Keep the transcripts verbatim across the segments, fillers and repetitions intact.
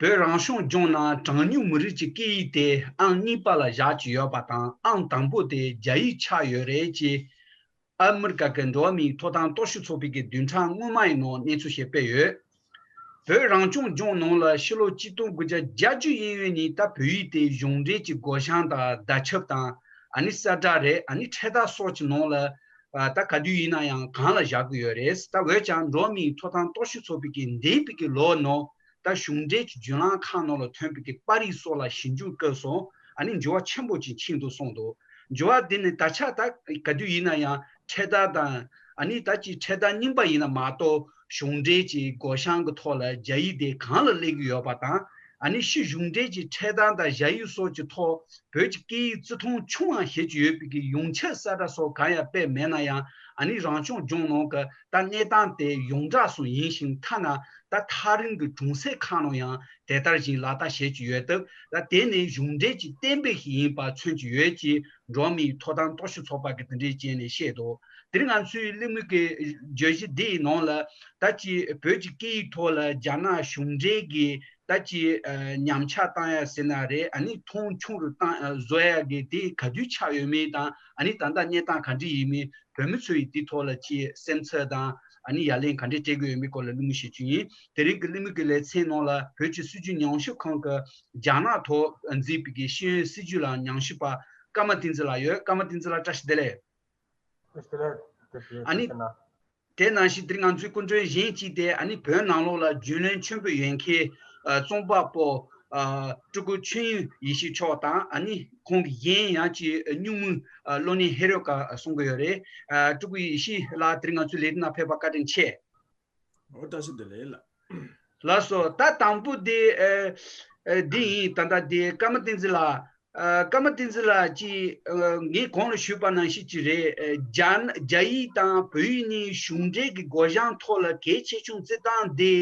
བོད་རང་སྐྱོང་ལྗོངས་ནང་གྲངས་ཉུང་མི་རིགས་ཀྱི་སྐད་ཡིག་དེ་ཨང་གཉིས་པ་ལ་བཞག་ཀྱི་ཡོད་པ་དང་། ཨང་དང་པོ་དེ་རྒྱ་ཡིག་ཆགས་ཡོད་རེད་ཅེས། ཨ་མི་རི་ཀ་གི་འགྲོ་བ་མིའི་ཐོབ་ཐང་རྟོག་ཞིབ་ཚོགས་པའི་གི་བདུན་ཕྲག་སྔོན་མ་ཡི་ནང་གནས་ཚུལ་ཞིག་སྤེལ་ཡོད། བོད་རང་སྐྱོང་ལྗོངས་ནང་ལ་ཕྱི་ལོ་གཅིག་སྟོང་དགུ་བརྒྱ་བརྒྱད་ཅུ་གཡས་གཡོན་ནས་ད་བོད་ཡིག་དེ་གཞུང་འབྲེལ་གྱི་སྒོ་བྱང་དང་བརྡ་ཁྱབ་དང་། ཨ་ནི་གསལ་བསྒྲགས་རེད། ཨ་ནི་འཕྲེད་དར་སོགས་ཀྱི་ནང་ལ་ཨ་ད་ག་དུས་ཡིན་ན་ཡང་སྒང་ལ་བཞག་གི་ཡོད་རེད། ད་འོན་ཀྱང་འགྲོ་བ་མིའི་ཐོབ་ཐང་རྟོག་ཞིབ་ཚོགས་པའི་གི་འདས་པའི་གི་ལོ་ནང་ད་གཞུང་འབྲེལ་གྱི་བརྒྱུད་ལམ་ཁག་ནང་ལ་ཐོན་པའི་གི་པར་རིས་སོགས་ལ་ཞིབ་འཇུག་བཀོད་སོང་། ཨ་ནི་འགྱུར་བ་ཆེན་པོ་ཅིག་ཕྱིན་འདུག་གསུངས་འདུག་འགྱུར་བ་དེ་ནི་ད་ཆ་ད་ག་དུས་ཡིན་ན་ཡང་འཕྲེད་དར་དང་། ཨ་ནི་ད་ཅིག་འཕྲེད་དར་རྙིང་པ་ཡིན་ན་མ་གཏོགས་གཞུང་འབྲེལ་གྱི་སྒོ་བྱང་གི་ཐོག་ལ་རྒྱ་ཡིག་དེ་སྒང་ལ་སླེབས་ཀྱི་ཡོད་པ་དང་། ཨ་ནི་ཕྱི་གཞུང་འབྲེལ་གྱི་འཕྲེད་དར་དང་ཞབས་ཡིག་སོགས་ཀྱི་ཐོག་བོད་ཀྱི་སྐད་ཡིག་བརྩི་མཐོང་ཆུང་བ་བྱེད་ཀྱི་ཡོད་པའི་གི་ཡོངས་ཁྱབ་གསལ་བསྒྲགས་སོགས་གང་ཡང་སྤེལ་མེད་ན་ཡང་། ཨ་ནི་རང་སྐྱོང་ལྗོངས་ནང་གི་ད་གནས་སྟངས་དེ་ཡོངས་གྲགས་སུ་ཡིན་ཞིང་། ཐ་ན་ད་ཐག་རིང་གི་གྲོང་གསེབ་ཁག་ནང་ཡང་དེ་ལྟར་བཞིན་ལག་བསྟར་བྱེད་ཀྱི་ཡོད་སྟབས། ད་དེ་ནི་གཞུང་འབྲེལ་གྱི་གཏན་འབེབས་ཤིག་ཡིན་པ་མཚོན་གྱི་ཡོད་ཅེས་འགྲོ་བ་མིའི་ཐོབ་ཐང་རྟོག་ཞིབ་ཚོགས་པ་གིས་དེ་འདྲའི་བྱས་ནས་བཤད་འདུག་དེ་རིང་ང་ཚོའི་གླེང་མོལ་གྱི་བརྗོད་གཞི་འདིའི་ནང་ལ། ད་ཅི་བོད་ཀྱི་སྐད་ཡིག་ཐོག་ལ་རྒྱ་ནག་གཞུང་འབྲེལ་གྱིས་ད་ཅི་ཨ་ཉམས་ཆག་བཏང་ཡ་ཟེར་ན་རེད། ཨ་ནི་མཐོང་ཆུང་རུ་བཏང་ཨ་བཟོ་ཡ་གི་དེ་ག་དུས་ཆགས་ཡོད་མེད་དང་། ཨ་ནི་ད་ལྟ་གནས་སྟངས་ག་འདྲ་ཡིན་མིན། བོད་མི་ཚོ་ཡིས་དེའི་ཐོག་ལ་ཅི་སེམས་འཚབ་དང་། ཨ་ནི་ཡ་ལན་ག་འདྲ་སྤྲད་ཀྱི་ཡོད་མེད་སྐོར་ལ་གླེང་མོལ་བྱེད་རྒྱུ་ཡིན། དེ་རིང་གི་གླེང་མོལ་གྱི་ལེ་ཚན་ནང་ལ་བོད་ཀྱི་སྲིད་བྱུས་ཉམས་ཞིབ་ཁང་གི་རྒྱ་ནག་ཐོག་མཛད་པའི་གི་ཤེས་ཡོན་སྲིད་བྱུས་ལ་ཉམས་ཞིབ་པ་ཀརྨ་བསྟན་འཛིན་ལགས་ཡོད། ཀརྨ་བསྟན་འཛིན་ལགས་བཀྲ་ཤིས་བདེ་ལེགས། བཀྲ་ཤིས་བདེ་ལེགས། བཀྲ་ཤིས་བདེ་ལེགས། ཨ་ནི། བཀྲ་ཤིས་བདེ་ལེགས། དེ་ནང་བཞིན་དེ་རིང་ང་ཚོའི་སྐུ་མགྲོན་གཞན་གཅིག་དེ་ཨ་ནི་བོད་ནང་ལོགས་ལ་རྒྱུས་ལོན་ཆེན་པོ་ཡོད་མཁན་ཨ་རྩོམ་པ་པོ་ཨ་སྤྲུལ་སྐུ་ཆོས་དབྱིངས་ཡེ་ཤེས་མཆོག་དང་། ཨ་ནི་ཁོང་གི་གཞན་ཡང་ཅིག་སྨྱུག་མིང་ཨ་བློ་གླིང་ཧེ་རོ་ཀ་གསུང་གི་ཡོད་རེད། ཨ་སྤྲུལ་སྐུ་ཡེ་ཤེས་ལགས་དེ་རིང་ང་ཚོའི་ལས་རིམ་ནང་ཕེབས་པར་བཀའ་དྲིན་ཆེ། འོ་བཀྲ་ཤིས་བདེ་ལེགས་ལགས། ལགས་སོ། ད་དང་པོ་དེ་ཨ་ཨ་འདི་ཡིན། ད་ལྟ་དེ་ཀརྨ་བསྟན་འཛིན་ལགས། ཨ་ཀརྨ་བསྟན་འཛིན་ལགས་ཀྱིས་ཨ་ངས་གོང་ལ་ཞུས་པ་ནང་བཞིན་ཅིག་རེད། ཨ་རྒྱ་རྒྱ་ཡིག་དང་བོད་ཡིག་གཉིས་གཞུང་འབྲེལ་གྱི་སྒོ་བྱང་ཐོག་ལ་གལ་ཆེ་ཆུང་བརྩི་སྟངས་དེ།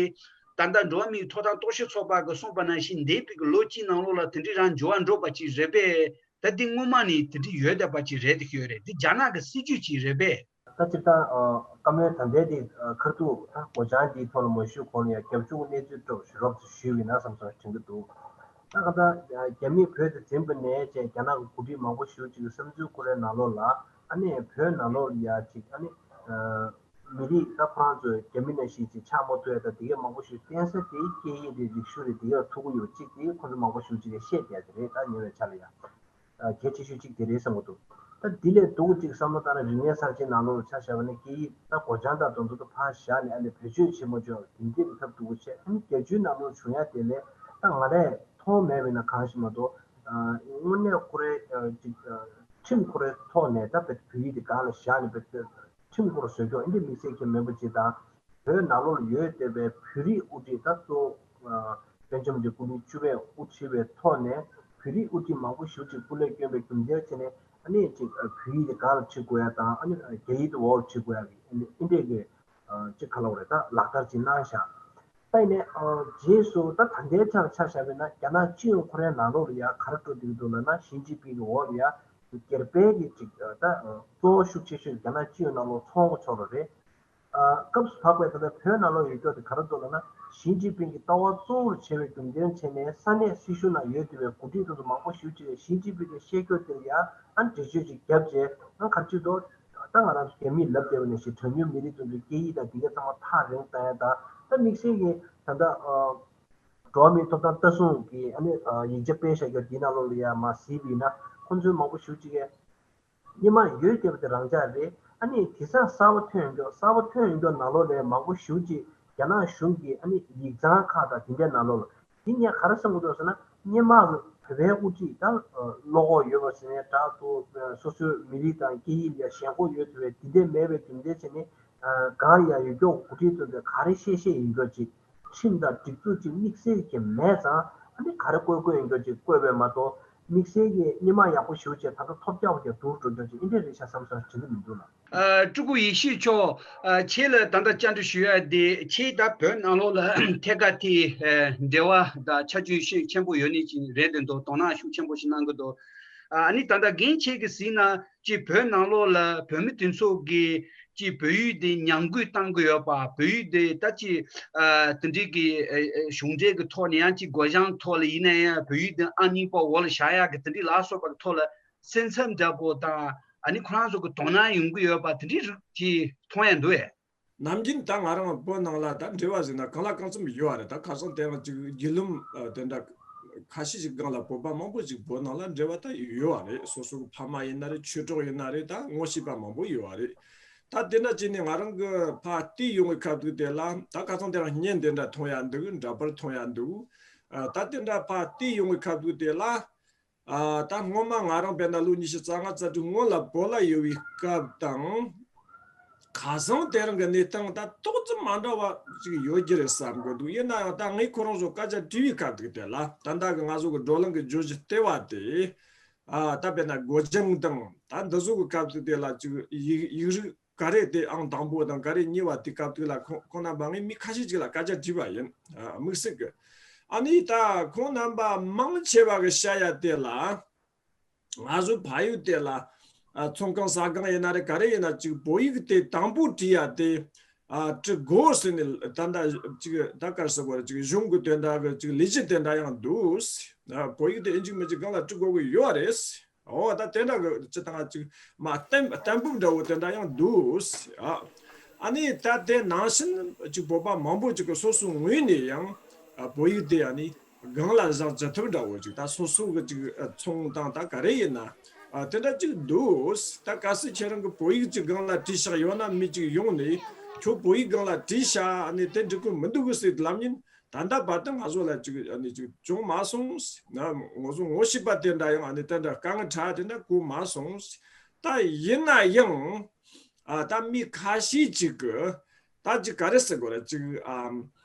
ད་ལྟ་འགྲོ་བ་མིའི་ཐོབ་ཐང་རྟོག་ཞིབ་ཚོགས་པ་གིས་གསུངས་པ་ནང་བཞིན་འདས་པའི་གི་ལོ་གཅིག་ནང་ལོགས་ལ་དེ་འདྲའི་རང་འགྱུར་བ་འགྲོ་བ་ཅིག་རེད་པས། ད་འདི་སྔོན་མ་ནས་དེ་འདྲའི་ཡོད་བསྡད་པ་ཅིག་རེད་དེ་ཡོད་རེད། འདི་རྒྱ་ནག་གི་སྲིད་ཇུས་ཅིག་རེད་པས། ད་སྤྱིར་བཏང་ཨ་བཀའ་མོལ་ད་ལྟའི་དེ་ཨ་ཁ་ཐུག་ད་སྒོ་བྱང་འདིའི་ཐོག་ལ་མ་ཞུས་གོང་ལ་ཡང་རྒྱབ་ལྗོངས་གནས་ཚུལ་འདྲ་བོ་ཞུ་རོགས་ཞུས་པ་ཡིན་ན་བསམ་སོང་དྲན་གྱི་འདུག་ད་ག་ད་རྒྱ་མིས་བོད་དུ་འཛིན་པ་ནས་བྱས་རྒྱ་ནག་གི་འགོ་ཁྲིད་མང་པོ་ཞེ་པོ་ཅིག་གི་བསམ་ཚུལ་ཁོ་རའི་ནང་ལོགས་ལ། ཨ་ནི་བོད་ནང་ལོགས་ལ་ཡ་ཅིག་ཨ་ནི་ཨ་མི་རིགས་ད་ཁོ་རང་ཚོས་རྒྱ་མི་ནང་བཞིན་ཅིག་ཆགས་མ་ཐུབ་ཡ་ད་དེ་གས་མང་པོ་ཞིག་བསྟན་ས་དེའི་སྐད་ཡིག་རེད། རིག་གཞུང་རེད། དེ་གས་ཐུག་གི་ཡོད་ཅིག་དེ་ཁོ་ཚོ་མང་པོ་ཞེ་པོ་ཅིག་གིས་བཤད་བསྡད་དེ་རེད། ད་ཉེ་བའི་ཆར་ལ་ཡ། ཨ་གལ་ཆེ་ཤོས་གཅིག་དེ་རེད་བསམ་གྱི་འདུག་ད་འདི་ལས་སྡུག་གཅིག་བསམ་བློ་བཏང་ན་རིག་གནས་གསར་བརྗེའི་ནང་ལོགས་ལ་ཆ་བཞག་པ་ན་སྐད་ཡིག་ད་སྒོ་བྱང་དང་དེ་ཚོ་ད་ཕར་བཞག་ནས་ཨ་ནི་བེད་སྤྱོད་བྱེད་མ་བཅུག་དེ་འདྲས་ཀྱི་ཐབས་སྡུག་པོ་བྱས། ཨ་ནི་རྒྱལ་སྤྱིའི་ནང་ལོགས་བྱུང་ཡ་དེ་ལས་ད་ང་རས་མཐོང་མེད་པ་ཡིན་ན་གང་ཞིག་མ་གཏོགས། ཨ་དངོས་གནས་ཁོ་རའི་ཨ་ཅིག་ཨ་ཁྲིམས་ཁོ་རའི་ཐོག་ནས་ད་བོད་ཡིག་དེ་སྒང་ལ་བཞག་ནས་བོད་ཁྲིམས་སྐོར་བཟོ་སྐྱོང་འདི་དམིགས་བསལ་གྱི་མེད་པ་ཅིག་དང་། བོད་ནང་ལོགས་ལ་ཡོད་བསྡད་པའི་བོད་རིགས་དབུ་ཁྲིད་ད་གཙོ་བོ་ཨ་པཎ་ཆེན་རིན་པོ་ཆེ་སྐུ་ཕྲེང་བཅུ་པས་དབུ་ཁྲིད་པའི་ཐོག་ནས་བོད་རིགས་དབུ་ཁྲིད་མང་པོ་ཞེ་པོ་ཅིག་སྐུ་ལས་བསྐྱོན་པའི་རྒྱུ་མཚན་བྱས་ནས་ཨ་ནི་ཅིག་ཨ་བོད་ཡིག་དེ་སྒང་ལ་ཁྲིད་དགོས་ཡ་དང་། ཨ་ནི་རྒྱ་ཡིག་དེ་འོག་ལ་ཁྲིད་དགོས་ཡ་གི་ཨ་ནི་འདི་འདྲས་ཀྱི་ཨ་ཅིག་ག་ལབ་དགོས་རེད། ད་ལག་བསྟར་ཅིག་གནང་བཞག་ད་ཡིན་ནའི་ཨ་རྗེས་སུ་ད་ད་ལྟའི་ཆར་ཆ་བཞག་པ་ཡིན་ན་རྒྱ་ནག་སྤྱི་ཡོངས་ཁོ་རའི་ནང་ལོགས་ལ་ཡ་ག་རེ་འགྲོ་བསྡད་ཀྱི་འདུག་ལབ་ན། ཞི་ཅིན་ཕིང་གི་འོག་ལ་ཡ་སྒེར་པའི་གི་ཅིག་ད་གཙོ་བོ་ཤུགས་ཆེ་ཤོས་རྒྱ་ནག་སྤྱི་ཡོངས་ནང་ལོགས་ཚོགས་འགོ་ཚོགས་པ་རེད། ཨ་སྐབས་སུ་བབས་པའི་ད་ལྟ་བོད་ནང་ལོགས་ཡོད་སྐྱོ་དེ་ག་རེ་འདུག་ལབ་ན། ཞི་ཅིན་ཕིང་གི་ལྟ་བ་གཙོ་བོར་བྱས་པའི་རྒྱུ་མཚན་བྱས་ནས་ས་གནས་སྲིད་གཞུང་ནང་ཡོད་བསྡད་པའི་འགོ་ཁྲིད་དེ་ཚོ་མང་པོ་ཞེ་པོ་ཅིག་གིས་ཞི་ཅིན་ཕིང་གི་བཤད་སྐྱོ་དེར་ཡ་ཨ་འགྲེལ་བརྗོད་ཅིག་བརྒྱབ་རྗེས། ཨ་ག་རེ་ཅིག་འདུག་ད་ང་རང་ཚོ་རྒྱ་མིས་ལབ་བསྡད་པ་ནང་བཞིན་གྲངས་ཉུང་མི་རིགས་དེ་ཚོའི་སྐད་ཡིག་དང་དེ་གའི་ཚང་མ་ཐག་རིང་བཏང་ཡ་དང་། ད་དམིགས་བསལ་གྱིས་ད་ལྟ་ཨ་འགྲོ་བ་མིའི་ཐོབ་ཐང་ལྟ་སྲུང་གི་ཨ་ནི་ཨ་ཡིག་ཆ་སྤེལ་བཞག་རྒྱུ་འདིའི་ནང་ལོགས་ལ་ཡ་མར་གཟིགས་པ་ཡིན་ན། ཁོང་ཚོའི་མང་པོ་ཞེ་པོ་ཅིག་གིས་སྔོན་མ་ཡོད་བསྡད་པ་དེ་རང་འཇགས་རེད། ཨ་ནི་དེང་སང་གསར་པ་ཐོན་ཡོང་རྒྱུ། གསར་པ་ཐོན་ཡོང་རྒྱུ་ནང་ལོགས་ལ་མང་པོ་ཞེ་པོ་ཅིག་རྒྱ་ནག་གཞུང་གི་ཨ་ནི་ཡིག་ཚང་ཁག་དང་དེ་འདྲའི་ནང་ལོགས་ལ། འདི་ངས་ག་རེ་བསམ་གྱི་འདུག་ཟེར་ན། སྔོན་མ་གི་བོད་པའི་དབུ་ཁྲིད་དང་བློ་ཁོག་ཡོད་པ་ཟེར་ནས་དྲག་ཏུ་སོ་སོའི་མི་རིགས་དང་སྐད་ཡིག་ལ་ཞེན་ཁོག་ཡོད་ཐུབ་པའི་དེ་འདྲ་མེད་པའི་རྒྱུ་མཚན་བྱས་ནས། ཨ་སྒང་ལ་ཡང་ཡོད་སྐྱོ་འགོ་ཁྲིད་ཚོ་གིས་ག་རེ་བཤད་བཤད་ཡིན་སྐྱོ་ཅིག་ཁྲིམས་དང་སྒྲིག་འཛུགས་ཅིག་དམིགས་བསལ་གྱི་མེད་ཙང་། ཨ་ནི་ག་རེ་བཀོད་བཀོད་ཡིན་སྐྱོ་ཅིག་བཀོད་པས་མ་གཏོགས། དམིགས་བསལ་གྱི་སྔོན་མ་ཡག་པོ་ཞེ་པོ་ཅིག་ད་ལྟ་ཐོལ་རྒྱག་པོ་ཅིག་སྡུག་རུ་འགྲོ་སྐྱོ་ཅིག་འདི་འདྲའི་རེད་ཤག་བསམ་བསམ་དྲན་གྱི་མི་འདུག་ལགས། ཨ་སྤྲུལ་སྐུ་ཡེ་ཤེས་མཆོག་ཨ་ཁྱེད་ལ་ད་ལྟ་བཅར་འདྲི་ཞུ་ཡ་དེ། ཁྱེད་ད་བོད་ནང་ལོགས་ལ་ཐད་ཀར་དེ་ཨ་འབྲེལ་བ་དང་ཆ་རྒྱུས་ཤུགས་ཆེན་པོ་ཡོད་ནི་ཅིག་རེད་འདུག་དོ་སྣང་ཤུགས་ཆེན་པོ་ཞིག་གནང་གི་འདུག་ཨ་ནི་ད་ལྟ་རྒན་ཁྱེད་ཀྱིས་གཟིགས་ན་ཅིག་བོད་ནང་ལོགས་ལ་བོད་མི་དེ་ཚོ་གིས་ཅིག་བོད་ཡིག་དེ་ཉམས་རྒུད་བཏང་གི་ཡོད་པ། བོད་ཡིག་དེ་ད་ཅིག་ཨ་དེ་འདྲའི་གི་ཨ་ཨ་གཞུང་འབྲེལ་གྱི་ཐོག་ནས་ཡང་ཅིག་སྒོ་བྱང་ཐོག་ལ་ཡིན་ན་ཡང་བོད་ཡིག་དེ་ཨང་གཉིས་པ་འོག་ལ་བཞག་ཡག་གི་དེ་འདྲའི་ལ་སོགས་པ་གི་ཐོག་ལ་སེམས་འཚབ་འདྲ་པོ་དང་ཨ་ནི་ཁོ་རང་ཚོ་གི་དོ་སྣང་ཡོང་གི་ཡོད་པ་དེ་འདྲའི་རིགས་ཅིག་མཐོང་ཡ་འདུག་ཨེ། ནམ་རྒྱུན་ད་ང་རང་བོད་ནང་ལ་ད་འབྲེལ་བ་ཟེར་ན་གང་ལ་གང་འཚམ་ཡོད་རེད། ད་ཁ་སང་དེ་རིང་ཅིག་བརྒྱུད་ལམ་ཨ་དེ་འདྲ་ཁ་ཤས་ཤིག་སྒང་ལ་བོད་པ་མང་པོ་ཅིག་བོད་ནང་ལ་འབྲེལ་བ་ད་ཡོད་རེད། སོ་སོ་གི་ཕ་མ་ཡིན་ན་རེད། ཆོས་གྲོགས་ཡིན་ན་རེད། ད་ངོ་ཤེས་པ་མང་པོ་ཡོད་རེད། ད་དེ་འདྲ་བྱས་ནས་ང་རང་གི་ཕར་བལྟས་ཡོང་བའི་སྐབས་དུས་དེ་ལ་ད་ཁ་སང་དེ་རིང་བརྙན་དེ་འདྲ་མཐོང་ཡ་འདུག་འདྲ་པར་མཐོང་ཡ་འདུག་ཨ་ད་དེ་འདྲ་ཕར་བལྟས་ཡོང་བའི་སྐབས་དུས་དེ་ལ། ཨ་ད་སྔོན་མ་ང་རང་དཔེར་ན་ལོ་ཉི་ཤུ་རྩ་ལྔ་རྩ་དྲུག་སྔོན་ལ་བོད་ལ་ཡོད་པའི་སྐབས་དང་། ཁ་སང་དེ་རིང་གི་གནས་སྟངས་ད་ཏོག་ཙམ་མ་འདྲ་བ་ཅིག་ཡོད་ཀྱི་རེད་བསམ་གི་འདུག་ཡིན་ན་ཡང་ད་ངས་ཁོ་རང་ཚོ་སྐད་ཆ་དྲིས་པའི་སྐབས་དེ་དེ་ལ་ད་ལྟ་གི་ང་ཚོ་གི་བགྲོ་གླེང་གི་བརྗོད་གཞི་ལྟེ་བ་དེ། ཨ་ད་དཔེར་ན་སྒོ་བྱང་དང་ད་འདི་ཚོ་གི་སྐབས་དེ་དེ་ལ་ཅིག་ཡིག་ཡིག་རིགས་ག་རེ་དེ་ཨང་དང་པོ་དང་ག་རེ་གཉིས་པ་དེ་སྐབས་དེ་ལ་ཁོང་ཁོང་རྣམ་པ་ངས་མི་ཁ་ཤས་ཅིག་ལ་སྐད་ཆ་དྲིས་པ་ཡིན། ཨ་དམིགས་བསལ་གི་ཨ་ནི་ད་ཁོང་རྣམ་པ་མང་ཆེ་བ་གི་བཤད་ཡ་དེ་ལ་ང་ཚོ་ཕ་ཡུལ་དེ་ལ་ཨ་ཚོང་ཁང་ཟ་ཁང་ཡིན་ན་རེད། ག་རེ་ཡིན་ན་ཅིག་བོད་ཡིག་དེ་དང་པོ་བྲིས་ཡ་དེ་ཨ་འབྲི་དགོས་ཟེར་ནས་ད་ལྟ་ཅིག་ད་ག་རེ་ཟེར་དགོས་རེད། ཅིག་གཞུང་གི་དོན་དག་གི་ཅིག་ལས་གཞི་དེ་འདྲ་ཡང་འདུག་ཨ་བོད་ཡིག་དེ་ཨིན་ཇི་མིན་ཇི་སྒང་ལ་འབྲི་དགོས་ཀྱི་ཡོད་རེད། འོ་ད་དེ་འདྲ་གི་ཅི་ད་ཅིག་མ་གཏན་གཏན་ཕབ་འདྲ་བོ་དེ་འདྲ་ཡང་འདུག་ཨ་ཨ་ནི་ད་དེ་ནང་བཞིན་ཅིག་བོད་པ་མང་པོ་ཅིག་གི་སོ་སོའི་ངོས་ནས་ཡང་ཨ་བོད་ཡིག་དེ་ཨ་ནི་སྒང་ལ་བཞག་བཅུག་ཐུབ་འདྲ་བོ་ཅིག་ད་སོ་སོ་གི་ཅིག་ཨ་ཚོང་དང་ད་ག་རེ་ཡིན་ན་ཨ་དེ་འདྲ་ཅིག་འདུག་ད་གལ་སྲིད་ཁྱེད་རང་གི་བོད་ཡིག་ཅིག་སྒང་ལ་བྲིས་བཞག་ཡོད་ན་མི་ཅིག་ཡོང་ནས་ཁྱོད་བོད་ཡིག་སྒང་ལ་བྲིས་བཞག་ཨ་ནི་དེ་འགྲིག་གི་མི་འདུག་གི་ཟེར་ལབ་ཉིན། ད་ལྟ་བར་དུ་ང་ཚོ་ལ་ཅིག་ཨ་ནི་ཅིག་བྱུང་མ་སོང་། ང་ཚོ་ངོ་ཤེས་པ་དེ་འདྲ་ཡང་ཨ་ནི་དེ་འདྲ་དཀའ་ངལ་འཕྲད་དེ་འདྲ་གོ་མ་སོང་། ད་ཡིན་ན་ཡང་ཨ་ད་མི་ཁ་ཤས་ཅིག་གི་ད་ཅིག་ག་རེ་ཟེར་དགོས་རེད། ཅིག་ཨ་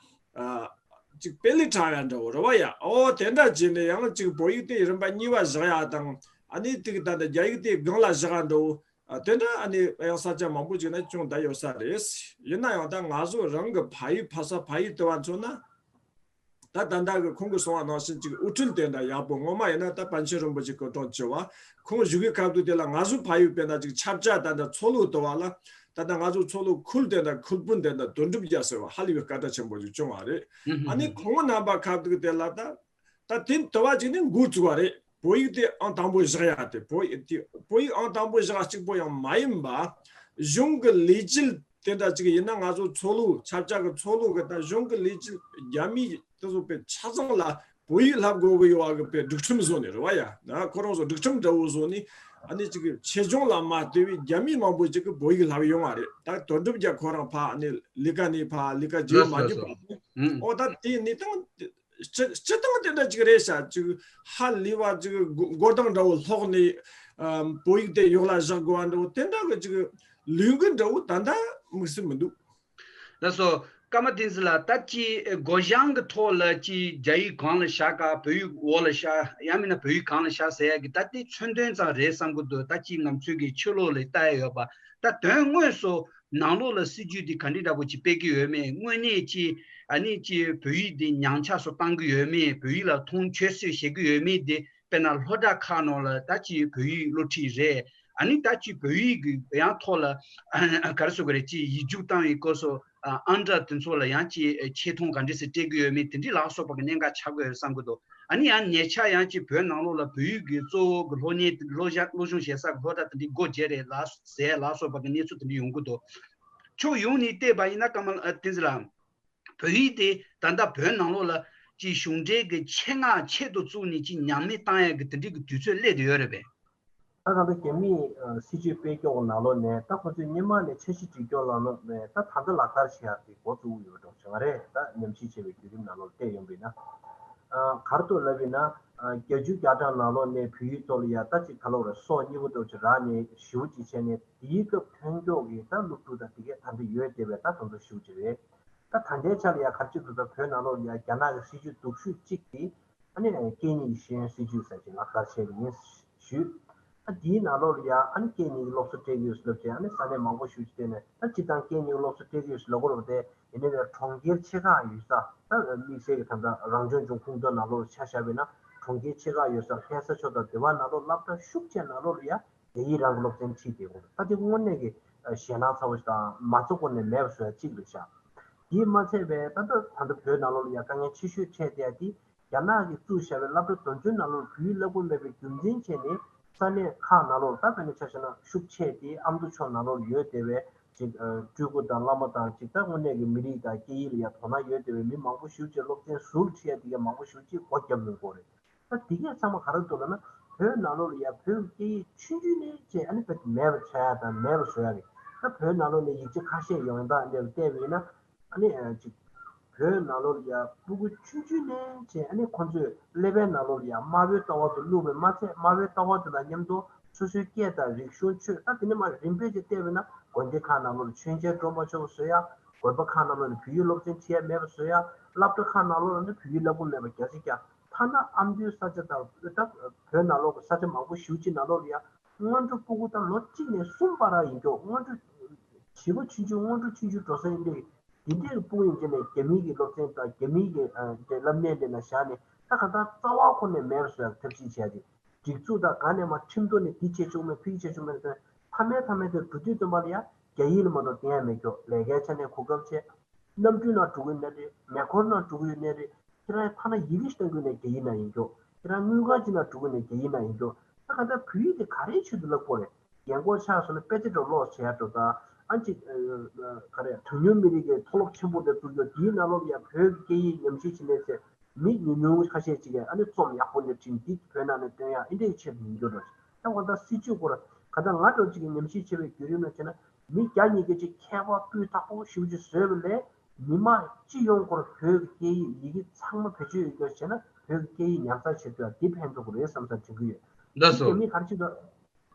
ཨ་ཅིག་དཔེ་ལས་དྲག་ཡ་འདྲ་བོ་རེད་བ་ཡ། ཨོ་དེ་འདྲ་བྱས་ནས་ཡང་ཅིག་བོད་ཡིག་དེ་རིམ་པ་གཉིས་པ་བཞག་ཡ་དང་ཨ་ནི་དེ་གི་ད་ལྟ་རྒྱ་ཡིག་དེ་སྒང་ལ་བཞག་ཡ་འདྲ་བོ། ཨ་དེ་འདྲ་ཨ་ནི་ཡང་ས་ཆ་མང་པོ་ཅིག་ན་བྱུང་བསྡད་ཡོད་ས་རེད། ཡིན་ན་ཡང་ད་ང་ཚོ་རང་གི་ཕ་ཡུལ་ཕ་ས་ཕ་ཡུལ་དུ་བ་མཚོན་ན། ད་ད་ལྟ་གི་ཁོང་གིས་གསུངས་པ་ནང་བཞིན་ཅིག་དབུ་ཁྲིད་དེ་འདྲ་ཡག་པོ་ངོ་མ་ཡིན་ན་ད་པཎ་ཆེན་རིན་པོ་ཆེ་སྐུ་དྲིན་ཆེ་བ། ཁོང་བཞུགས་ཀྱི་སྐབས་དུས་དེ་ལ་ང་ཚོ་ཕ་ཡུལ་དཔེར་ན་ཅིག་ཆབ་ཆ་ད་ལྟ་མཚོ་ལྷོ་དུ་བ་ལ་ད་ལྟ་ང་ཚོ་མཚོ་ལྷོ་ཁུལ་དེ་འདྲ་ཁུལ་དཔོན་དེ་འདྲ་དོན་གྲུབ་རྒྱལ་ཟེར་བ་ཧ་ལས་པའི་སྐད་གྲགས་ཆེན་པོ་ཅིག་བྱུང་བ་རེད། ཨ་ནི་ཁོང་རྣམ་པ་སྐབས་དུས་དེ་ལ་ད། ད་དེ་དུ་བ་ཅིག་ནས་འགོ་བཙུགས་པ་རེད། བོད་ཡིག་དེ་ཨང་དང་པོ་བཞག་ཡ་དེ་བོད་ཡིག་དེ་བོད་ཡིག་ཨང་དང་པོ་བཞག་གཅིག་པོ་ཡང་མ་ཡིན་པ། གཞུང་གི་ལས་བྱེད་དེ་འདྲ་ཅིག་ཡིན་ན་ང་ཚོ་མཚོ་ལྷོ་ཆབ་ཆ་གི་མཚོ་ལྷོ་གི་ད་གཞུང་གི་ལས་བྱེད་རྒྱ་མི་དེ་ཚོ་དཔེ་ཆ་ཚང་ལ་བོད་ཡིག་བསླབ་དགོས་གི་ཡོད་བ་གི་དཔེ་སྒྲིག་ཁྲིམས་བཟོ་ནས་རེད་བ་ཡ། ན་ཁོ་རང་ཚོ་སྒྲིག་ཁྲིམས་འདྲ་བོ་བཟོ་ནས་ཨ་ནི་ཅིག་གི་ཆེད་སྦྱོང་ལ་མ་ལྟོས་པའི་རྒྱ་མི་མང་པོ་ཅིག་གི་བོད་ཡིག་བསླབ་ཡོང་བ་རེད། ད་དོན་གྲུབ་རྒྱལ་ཁོ་རང་ཕ་ཨ་ནི་ལས་ཀ་ནས་ཕ་ལས་ཀ་བྱེད་མ་རྒྱུ་ཕ་ཨོ་ད་དེ་གནས་སྟངས། སྤྱི་སྤྱི་སྟངས་དེ་འདྲ་ཅིག་རེད་ཤག་ཅིག་ཧ་ལས་པ་ཅིག་མགོ་མགོ་ཐང་འདྲ་བོ་སློག་ནས་ཨམ་བོད་ཡིག་དེ་ཡོག་ལ་བཞག་དགོས་པ་འདྲ་བོ་དེ་འདྲ་གི་ཅིག་ལས་འགུལ་འདྲ་བོ་ད་ལྟ་དམིགས་སུ་མི་འདུག་ལགས་སོ། ཀརྨ་བསྟན་འཛིན་ལགས། ད་ཅི་སྒོ་བྱང་གི་ཐོག་ལ་ཅི་རྒྱ་ཡིག་གང་ལ་བཞག་ག་བོད་ཡིག་འོག་ལ་བཞག་ཡང་མིན་ན་བོད་ཡིག་གང་ལ་བཞག་ཟེར་ཡ་གི་ད་དེ་མཚོན་དོན་ཙམ་རེད་བསམ་གི་འདུག་ད་ཅི་ང་ཚོས་གི་ཕྱི་ལོགས་ལ་ལྟ་ཡ་ཡོད་པ། ད་དོན་དངོས་སུ་ནང་ལོགས་ལ་སྲིད་ཇུས་འདི་ག་འདྲ་འདྲ་པོ་ཅིག་སྤེལ་གྱི་ཡོད་མེད། དངོས་གནས་ཅི་ཨ་ནི་ཅི་བོད་ཡིག་འདི་ཉམས་ཆག་སུ་བཏང་གི་ཡོད་མེད། བོད་ཡིག་ལ་མཐོང་ཆུང་བྱེད་ཀྱི་ཡོད་མེད་འདི་དཔེར་ན་སློབ་གྲྭ་ཁག་ནང་ལ་ད་ཅི་བོད་ཡིག་སློབ་ཁྲིད་རེད། ཨ་ནི་ད་ཅི་བོད་ཡིག་གི་ཡང་ཐོག་ལ་ག་རེ་ཟེར་དགོས་རེད། ཅི་ཡིག་རྒྱུགས་བཏང་བའི་སྐབས་སུ་ཨ་ཨང་གྲངས་དེ་ཚོ་ལ་ཡང་ཅི་ཆེ་མཐོང་ག་འདྲ་ཞིག་སྤྲད་ཀྱི་ཡོད་མེད་དེ་འདྲའི་ལ་སོགས་པ་གི་གནད་འགག་ཆགས་ཀྱི་ཡོད་བསམ་གྱི་འདུག་ཨ་ནི་ཡང་ཉེ་ཆར་ཡང་ཅིག་བོད་ནང་ལོགས་ལ་བོད་ཡིག་གི་གཙོ་བོ་གི་སློབ་གཉེར་སློབ་སྦྱོང་སློབ་སྦྱོང་བྱེད་ས་གི་སློབ་གྲྭ་དེ་འདྲའི་སྒོ་བརྒྱབ་རེད་ལ་ཟེར་ལ་སོགས་པ་གི་གནས་ཚུལ་དེ་འདྲ་ཡོང་གི་འདུག་ཕྱོགས་ཡོངས་ནས་བལྟས་པ་ཡིན་ན་ཀརྨ་ཨ་བསྟན་འཛིན་ལགས། བོད་ཡིག་དེ་ད་ལྟ་བོད་ནང་ལོགས་ལ་ཅིག་གཞུང་འབྲེལ་གི་ཆེད་མངགས་ཆེད་དུ་བཙུགས་ནས་ཅིག་ཉམས་མེད་བཏང་ཡག་གི་དེ་འདྲའི་གི་དུས་ཚོད་སླེབས་བསྡད་ཡོད་རེད་པས། ད་གང་ལྟར་རྒྱ་མིས་ཨ་སྲིད་ཇུས་སྤེལ་སྐྱོང་ནང་ལོགས་ནས་ད་ཁོ་ཚོས་སྔོན་མ་ནས་འཆར་གཞི་སྒྲིག་སྐྱོང་ནང་ལོགས་ནས་ད་ད་ལྟ་ལག་བསྟར་བྱེད་ཡག་དེ་འགོ་བཙུགས་ཡོད་འགྲོ་བྱུང་བ་རེད། ད་ཉམས་ཞིབ་བྱས་པའི་བརྒྱུད་རིམ་ནང་ལོགས་བལྟས་ཡོང་བས་ན། ཨ་ག་རེ་འདུག་ལབ་ཡིན་ན་ཨ་བརྒྱད་ཅུ་གྱ་གྲངས་ནང་ལོགས་ནས་བོད་ཡིག་ཐོག་ལ་ཡ་ད་ཅིག་ག་ལབ་རེད། སོ་གཉིས་པོ་འདྲ་ཅིག་རག་ནས་ཞེ་པོ་ཅིག་བྱས་ནས་དེའི་སྐབས་ཐོན་སྐྱོད་ཀྱི་ད་སློབ་ཕྲུག་དང་དེ་གས་ད་ལྟ་ཡོད་བསྡད་པས་ད་དེ་ཚོ་ཞེ་པོ་ཅིག་རེད། ད་ད་ལྟའི་ཆ་ལ་ཡ་ག་རེ་ཅིག་འདུག་ད་བོད་ནང་ལོགས་ལ་ཡ་རྒྱ་ནག་གི་སྲིད་ཇུས་སྡུག་ཤོས་གཅིག་དེ། ཨ་ནི་སྐད་གཉིས་ཀྱི་ཤེས་ཡོན་སྲིད་ཇུས་ཟེར་ཅིག་ལག་བསྟར་བྱས་པ་ཡིན་ཞུས། ཨ་དེའི་ནང་ལོགས་ལ་ཡང་ཨ་ནི་སྐད་གཉིས་ཀྱི་སློབ་གསོ་སྤྲད་ཀྱི་ཡོད་ཟེར་ལབ་བྱས་ཨ་ནི་ས་གནས་མང་པོ་ཞིག་བལྟས་ནས་ད་སྤྱིར་བཏང་སྐད་གཉིས་ཀྱི་སློབ་གསོ་སྤྲད་ཀྱི་ཡོད་ཟེར་ལབ་ཀྱི་རེད་པ། དེ་ཡིན་ནའི་ལས་གྲོང་ཁྱེར་ཆེ་ཁག་ཡོད་ས་ད་དམིགས་བསལ་གྱི་ད་ལྟ་རང་སྐྱོང་ལྗོངས་ཁོངས་གཏོགས་ནང་ལོགས་ལ་ཆ་བཞག་པ་ཡིན་ན་ གྲོང་ཁྱེར་ཆེ་ཁག་ཡོད་ས་ལྷ་ས་ཕྱོགས་དང་དེ་བ་ནང་ལོགས་སློབ་གྲྭ་ཤུགས་ཆེ་ནང་ལོགས་ལ་ཡ་རྒྱ་ཡིག་རང་གི་སློབ་ཚན་ཁྲིད་དེ་ཡོང་ད་དེ་དངོས་གནས་ཀྱི་ཞེད་སྣང་ཚ་བོ་ཞིག་དང་མ་རྩ་ཁོ་ནས་མེད་པ་བཟོ་ཡ་གཅིག་རེད་ཤག་དེས་མ་ཚད་པའི་ད་ལྟ་ད་ལྟ་བོད་ནང་ལོགས་ལ་ཡ་དཀའ་ངལ་ཆེ་ཤོས་འཕྲད་བསྡད་ཡ་དེ། རྒྱ་ནག་གིས་བཙུགས་བཞག་པའི་སློབ་གྲྭ་དོན་ཚན་ནང་ལོགས་བོད་ཡིག་བསླབ་དགོས་མེད་པའི་རྒྱུ་མཚན་བྱས་ནས་ས་གནས་ཁག་ནང་ལོགས་ད་དཔེར་ན་ཆ་བཞག་ན་ཤུགས་ཆེ་དེ་ཨ་མདོ་ཕྱོགས་ནང་ལོགས་ཡོད་བསྡད་པའི་ཅིག་སྤྲུལ་སྐུ་དང་བླ་མ་དང་ཅིག་ད་དངོས་གནས་ཀྱི་མི་རིགས་དང་སྐད་ཡིག་ལ་ཡང་དོ་སྣང་ཡོད་བསྡད་པའི་མི་མང་པོ་ཞེ་པོ་ཅིག་སློབ་ཚན་ཟུར་ཁྲིད་ཡ་དེ་ག་མང་པོ་ཞེ་པོ་ཅིག་སྒོ་བརྒྱབ་ཡོང་གི་རེད། ད་དེ་གས་ཚང་མ་ག་རེ་འདུག་ལབ་ན་བོད་ནང་ལོགས་ལ་ཡང་བོད་ཀྱི་སྐད་ཡིག་ཆུང་ཆུང་ནས་ཅིག་ཨ་ནི་བོད་མེད་པ་བཟོ་ཡ་དང་མེད་པ་བཟོ་ཡ་རེད། ད་བོད་ནང་ལོགས་ནས་ཡིག་ཆ་ཁ་ཤས་ཡོང་སྟངས་འདི་ལ་བལྟས་པ་ཡིན་ན། ཨ་ནི་ཨ་ཅིག་བོད་ནང་ལོགས་ལ་ཡ་སྤུ་གུ་ཆུང་ཆུང་ནས་བྱས་ཨ་ནི་ཁོང་ཚོས་ཀླད་པའི་ནང་ལོགས་ལ་ཡ་དམར་པོའི་ལྟ་བ་དེ་བླུགས་པས་མ་ཚད་དམར་པོའི་ལྟ་བ་དེ་དང་མཉམ་དུ་སོ་སོའི་སྐད་དང་རིག་གཞུང་ཆོས་ད་དེ་ནས་མར་རིམ་པས་ཅིག་བལྟས་པས་ན་དགོན་སྡེ་ཁག་ནང་ལོགས་ལ་མཆོད་མཇལ་འགྲོ་མ་ཆོག་པ་བཟོ་ཡ། དགོན་པ་ཁག་ནང་ལོགས་ལ་བོད་ཡིག་སློབ་ཚན་ཁྲིད་ཡ་མེད་པ་བཟོ་ཡ། སློབ་གྲྭ་ཁག་ནང་ལོགས་ལ་ནི་བོད་ཡིག་བསླབ་དགོས་མེད་པ་རྒྱ་ཆེ་རྒྱ་ཐ་ན་ཨ་མདོའི་ས་ཆ་དང་ད་བོད་ནང་ལོགས་ཀྱི་ས་ཆ་མང་པོ་ཞེ་པོ་ཅིག་ནང་ལོགས་ལ་ཡ་སྔོན་འགྲོ་སྤུ་གུ་ད་ལོ་གཅིག་ནས་གསུམ་བར་ཡིན་ཀྱོག་སྔོན་འགྲོ་བྱིས་པ་ཆུང་ཆུང་སྔོན་འགྲོ་ཆུང་ཆུང་འགྲོ་ས་ཡིན་དུས། དེ་འདྲའི་སྤུ་གུ་ཡིན་ཅེ་ནས་རྒྱ་མིའི་གི་སློབ་ཚན་དང་རྒྱ་མིའི་གི་ཨ་དེ་བསླབ་གནས་དེ་ན་བཞག་ནས་ད་ག་ད་རྩ་བ་ཁོ་ནས་མེད་པ་བཟོ་ཡག་ཐབས་ཤེས་བྱས་ཏེ། སྒྲིག་འཛུགས་དང་ག་ནས་མ་ཁྲིམས་ཐོག་ནས་འདི་བྱེད་ཆོག་མེད་ཕིག་བྱེད་ཆོག་མེད་ཟེར་མཐའ་མའི་མཐའ་མའི་དེ་འགྲོ་དུས་ཙམ་པ་ལ་ཡ་རྒྱ་ཡིག་ལ་མ་གཏོགས་བསྟན་ཡ་མེད་ཀྱོག་ལས་ཀའི་ཆ་ནས་གོ་སྐབས་ཆེ། གནམ་གྲུའི་ནང་འགྲོ་གི་ཡོད་ནའི་རེད། མེ་འཁོར་ནང་འགྲོ་གི་ཡོད་ནའི་རེད། ཁྱེད་རང་ཐ་ན་ཡི་གེ་ཤི་གཏོང་གི་ཡོད་ནའི་རྒྱ་ཡིག་ནང་ཡིན་ཀྱོག་ཁྱེད་རང་དངུལ་ཁང་ཅིག་ནང་འགྲོ་གི་ཡོད་ནའི་རྒྱ་ཡིག་ནང་ཡིན་ཀྱོག་ད་ག་ད་བོད་ཡིག་དེ་ག་རེའི་ཆེད་དུ་བསླབ་དགོས་རེད། རྒན་གོག་ཆགས་སོང་ན་དཔེ་ཆ་འདྲ་ཀློག་བྱེད་ཡ་འགྲོ་དང་ཨ་ཅིག་ག་རེ་གྲངས་ཉུང་མི་རིགས་ཀྱི་མཐོ་སློབ་ཆེན་པོ་དེ་བཙུགས་ཡོད་དེའི་ནང་ལོགས་ལ་ཡ་བོད་ཀྱི་སྐད་ཡིག་ཉམས་ཞིབ་བྱེད་མཁན་ཚོས་མི་ཉུང་ཉུང་ཁ་ཤས་ཅིག་གིས་ཨ་ནི་རྩོམ་ཡག་པོ་འདྲ་བྲིས་འདི་བོད་ནང་ནས་བཏོན་ཡ་ཨེ་འདྲའི་ཆེད་དུ་ཡིན་རྒྱུ་འགྲོ། ད་ང་ད་སྲིད་ཇུས་སྐོར་ག་ད་ང་འདྲ་ཅིག་གིས་ཉམས་ཞིབ་བྱེད་པའི་བརྒྱུད་རིམ་ལ་བྱས་ན། མི་བརྒྱ་ཉིས་བརྒྱ་ཅིག་མཁས་པ་སྤུས་དག་པོ་ཞེ་པོ་ཅིག་བཟོས་པ་ལས་མི་མང་སྤྱི་ཡོངས་སྐོར་བོད་ཀྱི་སྐད་ཡིག་ཡི་གེ་ཚང་མ་བེད་སྤྱོད་ཡོད་རྒྱུ་བྱས་ན་བོད་ཀྱི་སྐད་ཡིག་ཉར་ཚགས་བྱེད་དུས་འདི་ཕན་ཐོགས་ཀྱི་རེད་བསམ་བསམ་དྲན་གྱི་ཡོད། འདི་རྒྱ་མི་ག་རེ་བྱེད་འདུག་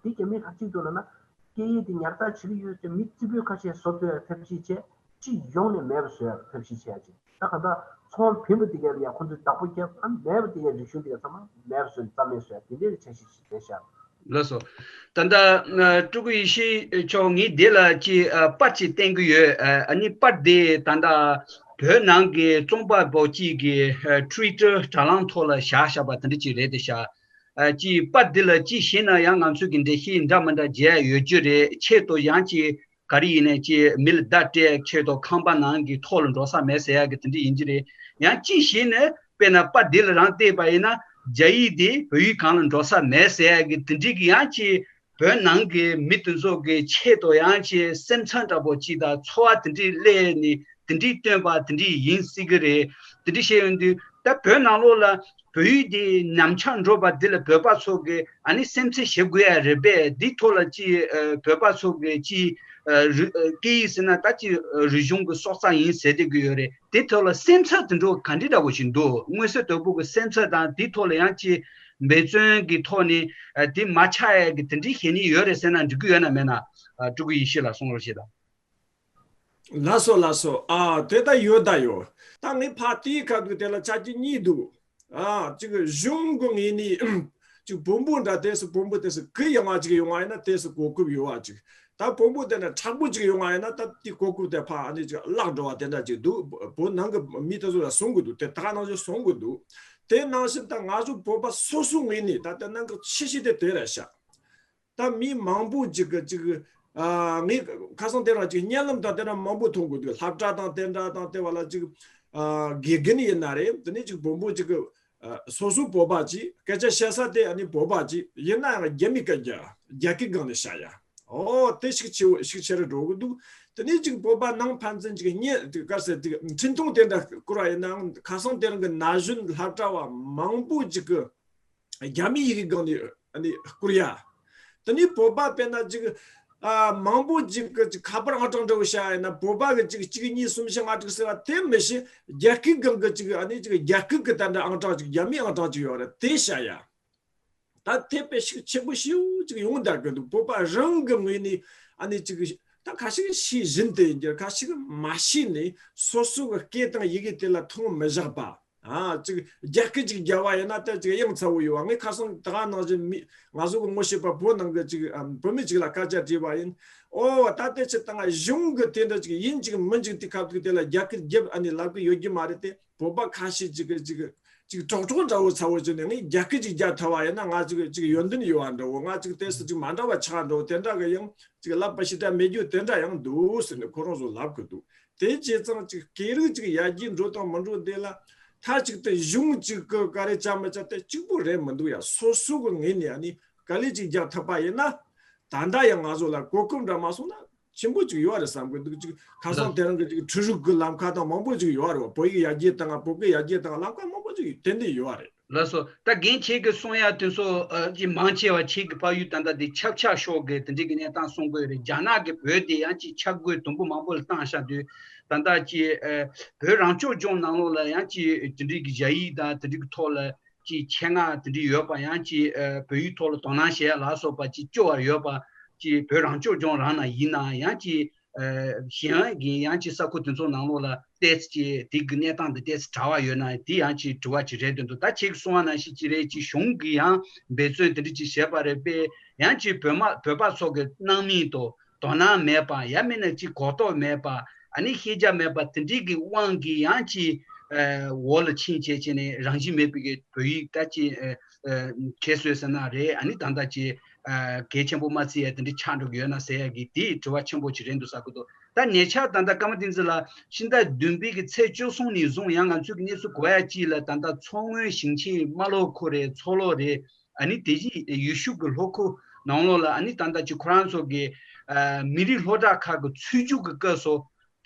འདི་རྒྱ་མི་ག་རེ་བྱེད་འདུག་ལབ་ན་སྐད་ཡིག་འདི་ཉར་ཚགས་བྱེད་ཀྱི་ཡོད་ཚེ་མི་རྩེ་ཕུད་ཁ་ཤས་བཟོ་ཐུབ་ཡ་ཐབས་ཤེས་བྱས་སྤྱི་ཡོངས་ནས་མེད་པ་བཟོ་ཡ་ཐབས་ཤེས་བྱས་ཡ་ཅིག་ད་ག་ད་ཚོང་བིན་པ་དེ་ག་ལ་ཡ་ཁོ་ཚོས་བདག་པོ་བརྒྱབ་ཨ་མེད་པ་དེ་ག་རིག་གཞུང་དེ་ག་ཚང་མ་མེད་པ་བཟོས་ནས་རྩ་མེད་བཟོས་ཡ་དེ་འདྲའི་འཆར་གཞི་ཞིག་བྱས་ཤག་ལགས་སོ། ད་ལྟ་ཨ་སྤྲུལ་སྐུ་ཡེ་ཤེས་མཆོག་ངས་འདི་ལ་ཅིག་ཨ་པར་ཅིག་བསྟན་གྱི་ཡོད། ཨ་ནི་པར་འདི་ད་ལྟ་བོད་ནང་གི་རྩོམ་པ་པོ་གཅིག་གི་ཨ་ཊུ་ཝི་ཊར་དྲ་ལམ་ཐོག་ལ་བཞག་བཞག་པ་དེ་འདྲ་ཅིག་རེད་དེ་ཤག་ཨ་ཅིག་པར་འདི་ལ་ཅིག་བྱས་ན་ཡང་ང་ཚོས་ཀྱི་འགྲེལ་བཤད་འདྲ་མི་འདྲ་བརྗེ་ཡ་ཡོད་རྒྱུ་རེད། ཆེད་དུ་ཡང་ཅིག་ག་རེ་ཡིན་ནའི་ཅིག་མི་ལ་བརྡ་སྤྲད་ཆེད་དུ་ཁང་པ་ནང་གི་ཐོག་ལ་འགྲོ་ས་མེད་ཟེར་ཡ་གི་དེ་འདྲ་ཡིན་གྱི་རེད། ཡང་ཅིག་བྱས་ནས་དཔེར་ན་པར་འདི་ལ་རང་བལྟས་པ་ཡིན་ན་རྒྱ་ཡིག་དེ་བོད་ཡིག་སྒང་ལ་འགྲོ་ས་མེད་ཟེར་ཡ་གི་དེ་འདྲའི་གི་ཡང་ཅིག་བོད་ནང་གི་མི་དེ་ཚོ་གི་ཆེད་དུ་ཡང་ཅིག་སེམས་འཚབ་འདྲ་པོ་ཅིག་དང་ཚོར་བ་དེ་འདྲའི་སླེབས་ནས་དེ་འདྲའི་བཏོན་པ་དེ་འདྲའི་ཡིན་སྲིད་གི་རེད། དེ་འདྲ་བཤད་ཡོང་དུས་ད་བོད་ནང་ལོགས་ལ་བོད་ཡིག་དེ་ཉམས་ཆག་འགྲོ་བ་འདི་ལ་བོད་པ་ཚོ་གི་ཨ་ནི་སེམས་འཚབ་བྱེད་དགོས་ཡ་རེད་པས། འདི་ཐོག་ལ་ཅི་ཨ་བོད་པ་ཚོ་གི་ཅི་ཨ་རི་ཨ་སྐད་ཡིག་ཟེར་ན་ད་ཅི་ཨ་རིག་གཞུང་གི་སྲོག་རྩ་ཡིན་ཟེར་བསྡད་ཀྱི་ཡོད་རེད། དེ་ཐོག་ལ་སེམས་འཚབ་དེ་འདྲ་ག་འདྲ་འདྲ་པོ་ཞིག་འདུག་མངོན་གསལ་དོད་པོ་གི་སེམས་འཚབ་དང་དེ་ཐོག་ལ་ཡང་ཅི་འབད་བརྩོན་གྱི་ཐོག་ནས་ཨ་དེ་མ་ཆག་ཡ་གི་དེ་འདྲའི་བྱེད་ནི་ཡོད་རེད་ཟེར་ན་འགྲིག་གི་ཡོད་ན་མེད་ན་ཨ་སྤྲུལ་སྐུ་ཡེ་ཤེས་ལགས་གསུང་རོགས་བྱེད་དང་། ལགས་སོ་ལགས་སོ། ཨ་དེ་ད་ཡོད་ད་ཡོད། ད་ངས་ཕ་དེའི་ཁ་ཐུག་དེ་ལ་ཆ་རྐྱེན་གཉིས་འདུག་ཨ་ཅིག་གཞུང་གི་ངོས་ནས་ཅིག་བོན་པོ་འདྲ་དེ་སུ་བོན་པོ་དེ་སུ་གུ་ཡངས་པ་ཅིག་ཡོང་བ་ཡིན་ན་དེ་སུ་གོ་སྐབས་ཡོད་པ་ཅིག་ད་བོན་པོ་དེ་འདྲ་མཁྲེགས་པོ་ཅིག་ཡོང་བ་ཡིན་ན་ད་དེ་གོ་སྐབས་དེ་ཕ་ཨ་ནི་ཅིག་བརླག་འགྲོ་བ་དེ་འདྲ་ཅིག་འདུག་བོད་ནང་གི་མི་དེ་ཚོ་ལ་གསུང་གི་འདུག་དེ་ད་ག་ནང་བཞིན་གསུང་གི་འདུག་དེ་ནང་བཞིན་ད་ང་ཚོ་བོད་པ་སོ་སོའི་ངོས་ནས་ད་ལྟ་གནད་འགག་ཆེ་ཤོས་དེ་དེ་རེད་ཤག་ད་མི་མང་པོ་ཅིག་གི་ཅིག་ཨ་ངས་ཁ་སང་དེ་རིང་ཅིག་བརྙན་ལམ་དང་དེ་འདྲ་མང་པོ་མཐོང་གི་འདུག་སློབ་གྲྭ་དང་དེ་འདྲ་དང་དེ་བ་ལ་ཅིག་ཨ་དགེ་རྒན་ཡིན་ན་རེད། དེ་ནས་ཅིག་བོན་པོ་ཅིག་གི་ཨ་སོ་སོའི་བོད་པ་ཅིག་སྐད་ཆ་བཤད་ས་དེ་ཨ་ནི་བོད་པ་ཅིག་ཡིན་ན་ཡང་རྒྱ་མི་སྐད་རྒྱ་རྒྱ་སྐད་སྒང་ནས་བཤད་ཡ། ཨོ་དེ་ཤུགས་ཆེ་བོ་ཤུགས་ཆེ་རུ་འགྲོ་གི་འདུག་དེ་ནས་ཅིག་བོད་པ་ནང་ཕན་ཚུན་ཅིག་བརྙན་ཅིག་ག་ཟེར་ཅིག་འཕྲིན་ཐུང་དེ་འདྲ་བསྐུར་བ་ཡིན་ནའང་ཁ་སང་དེ་རིང་གི་ན་གཞོན་སློབ་གྲྭ་བ་མང་པོ་ཅིག་གི་རྒྱ་མི་ཡི་གེ་སྒང་ནས་ཨ་ནི་བསྐུར་ཡ། དེ་ནས་བོད་པ་དཔེར་ན་ཅིག་ཨ་མང་པོ་ཅིག་གི་ཅིག་ཁ་པར་ཨང་གྲངས་འདྲ་བོ་བཤད་ཡ་ཡིན་ན་བོད་པ་གི་ཅིག་གཅིག་གཉིས་གསུམ་བཞི་ལྔ་དྲུག་ཟེར་བ་དེ་མི་ཤེས། རྒྱ་སྐད་སྒང་གི་ཅིག་ཨ་ནི་ཅིག་རྒྱ་སྐད་གི་ད་འདྲ་ཨང་གྲངས་ཅིག་རྒྱ་མིའི་ཨང་གྲངས་ཅིག་ཡོད་རེད་དེ་བཤད་ཡ། ད་དེ་དཔེ་ཤུགས་ཆེན་པོ་ཞེ་པོ་ཅིག་ཡོང་བསྡད་ཀྱི་འདུག་བོད་པ་རང་གི་ངོས་ནས་ཨ་ནི་ཅིག་ད་ཁ་ཤས་ཤེས་བཞིན་དུ་ཡིན་གྱི་ཁ་ཤས་མ་ཤེས་ནས་སོ་སོ་གི་སྐད་དང་ཡི་གེ་དེ་ལ་མཐོང་མི་བཞག་པ། ཨ་ཅིག་རྒྱ་སྐད་ཅིག་རྒྱབ་པ་ཡིན་ན་ད་ཅིག་ཡང་ཚ་བོ་ཡོད་པ། ངས་ཁ་སང་ད་ག་ནང་བཞིན་མི་ང་ཚོ་གི་ངོ་ཤེས་པ་བོད་ནང་གི་ཅིག་ཨ་བུད་མེད་ཅིག་ལ་སྐད་ཆ་དྲིས་པ་ཡིན། ཨོ་ད་དེ་ཕྱིར་ད་ང་གཞུང་གི་དེ་འདྲ་ཅིག་ཡིན་ཅིག་མིན་ཅིག་དེ་ཁ་ཐུག་དེ་ལ་རྒྱ་སྐད་རྒྱབ་ཨ་ནི་ལབ་གི་ཡོད་ཀྱི་མ་རེད་དེ། བོད་པ་ཁ་ཤས་ཅིག་གི་ཅིག་ ཅིག་གྲོགས་གྲོགས་འདྲ་བོ་ཚ་བོ་བྱས་ནས་ངས་རྒྱ་སྐད་ཅིག་རྒྱག་ཐུབ་པ་ཡིན་ན་ང་ཅིག་ཅིག་ཡོན་ཏན་ཡོད་པ་འདྲ་བོ། ང་ཅིག་ཏོག་ཙམ་ཅིག་མ་འདྲ་བ་ཆགས་འགྲོ་དེ་འདྲ་གི་ཡང་ཅིག་ལབ་པ་ཞིག་འདྲ་མེད་རྒྱུ་དེ་འདྲ་ཡང་འདུག་ཟེར་ནས་ཁོ་རང་ཚོ་ལབ་གི་འདུག་དེ་བྱས་ཙང་ཅིག་སྐད་རིགས་ཅིག་ཡར་རྒྱས་འགྲོ་དང་མི་འགྲོ་དེ་ལ་མཐའ་གཅིག་ཏུ་གཞུང་གཅིག་གི་ག་རེ་བྱ་མི་བྱ་དེ་གཅིག་པུ་རེད་མི་འདུག་ཡ། སོ་སོ་གི་ངོས་ནས་ཨ་ནི་དཀའ་ལས་ཅིག་རྒྱག་ཐུབ་པ་ཡིན་ན་ད་ལྟ་ཡང་ང་ཚོ་ལ་གོ་སྐབས་འདྲ་མ་སོང་ན། ཆེན་པོ་ཅིག་ཡོད་རེད་བསམ་གི་འདུག་ཅིག་ཁ་སང་དེ་རིང་གི་ཅིག་འཕྲུལ་རིག་གི་ལམ་ཁ་དང་མང་པོ་ཅིག་ཡོད་རེད་བ། བོད་ཡིག་ཡར་རྒྱས་བཏང་བ། བོད་སྐད་ཡར་རྒྱས་བཏང་བ། ལམ་ཁ་མང་པོ་ཅིག་ཏན་ཏན་ཡོད་རེད། ལགས་སོ། ད་རྒན་ཁྱེད་ཀྱིས་གསུང་ཡ་དེ་ཚོ་ཨ་ཅིག་མང་ཆེ་བ་ཁྱེད་ཀྱི་ཕ་ཡུལ་ད་ལྟ་དེ་ཆབ་ཆ་ཤོག་གི་དེ་འདྲའི་གི་གནས་སྟངས་གསུང་གི་ཡོད་རེད། རྒྱ་ནག་གི་བོད་དེ་ཡང་ཅིག་ཆབ་དགོས་དུམ་བུ་མང་པོ་ལ་བཏང་བཞག་དུས་ད་ལྟ་ཅིག་ཨ་བོད་རང་སྐྱོང་ལྗོངས་ནང་ལོགས་ལ་ཡང་ཅིག་དེ་འདྲའི་གི་རྒྱ་ཡིག་དང་དེ་འདྲའི་གི་ཐོག་ལ་ཅིག་ཆེད་མངགས་དེ་འདྲའི་ཡོད་པ། ཡང་ཅིག་ཨ་བོད་ཡིག་ཐོག་ལ་དོ་སྣང་བྱེད་ཡ་ལ་སོགས་པ་ཅིག་སྐྱོ་བ་ཡོད་པ། ཅིག་བོད་རང་སྐྱོང་ལྗོངས་རང་ན་ཡིན་ན་ཡང་ཅིག་ཨ་གཞན་གྱི་ཡང་ཅིག་ས་ཁུལ་དེ་ཚོ་ནང་ལོགས་ལ་ཏོག་ཙམ་ཅིག་དེ་གི་གནས་སྟངས་དེ་ཏོག་ཙམ་དྲག་པ་ཡོད་ན་དེ་ཡང་ཅིག་དྲི་བ་ཅིག་རེད་འདུག་ད་ཁྱེད་ཀྱིས་གསུངས་པ་ནང་བཞིན་ཅིག་རེད། ཅིག་གཞུང་གིས་ཡང་འབད་བརྩོན་དེ་འདྲ་ཅིག་བྱས་པ་རེད་པས། ཡང་ཅིག་བོད་མ་བོད་པ་ཚོ་གི་སྣང་མེད་དུ་དོ་སྣང་མེད་པ། ཡང་མིན་ན་ཅིག་གོ་རྟོགས་མེད་པ། ཨ་ནི་ཤེས་བྱ་མེད་པ་དེ་འདྲའི་གི་དབང་གིས་ཡང་ཅིག་ཨ་འོག་ལ་ཕྱིན་བྱས་བྱས་ནས་རང་བཞིན་མེད་པའི་གི་བོད་ཡིག་ད་ཅིག་ཨ་ཨ་ཁྱད་གསོད་ཟེར་ན་རེད། ཨ་ནི་ད་ལྟ་ཅིག་ཨ་གལ་ཆེན་པོ་མ་བརྩི་ཡ་དེ་འདྲ་ཆགས་འགྲོ་གི་ཡོད་ན་ཟེར་ཡ་གི་དེ་དྲི་བ་ཆེན་པོ་ཅིག་རེད་འདུག་བསམ་གི་འདུག་ད་ཉེ་ཆར་ད་ལྟ་ཀརྨ་བསྟན་འཛིན་ལགས་ཕྱི་ཟླ་བདུན་པའི་གི་ཚེས་བཅུ་གསུམ་ནས་བཟུང་ཡང་ང་ཚོའི་གི་གནས་ཚུལ་གོ་ཡ་ཅིག་ལ་ད་ལྟ་མཚོ་སྔོན་ཞིང་ཆེན་རྨ་ལྷོ་ཁུལ་རེད། མཚོ་ལྷོ་རེད། ཨ་ནི་དེ་བཞིན་ཡུལ་ཤུལ་གྱི་ལྷོ་ཁུལ་ནང་ལོགས་ལ་ཨ་ནི་ད་ལྟ་ཅིག་ཁོ་རང་ཚོ་གི་ཨ་མི་རིགས་སློབ་གྲྭ་ཁག་གི་ཚུད་རྒྱུ་གི་སྐབས་སུ་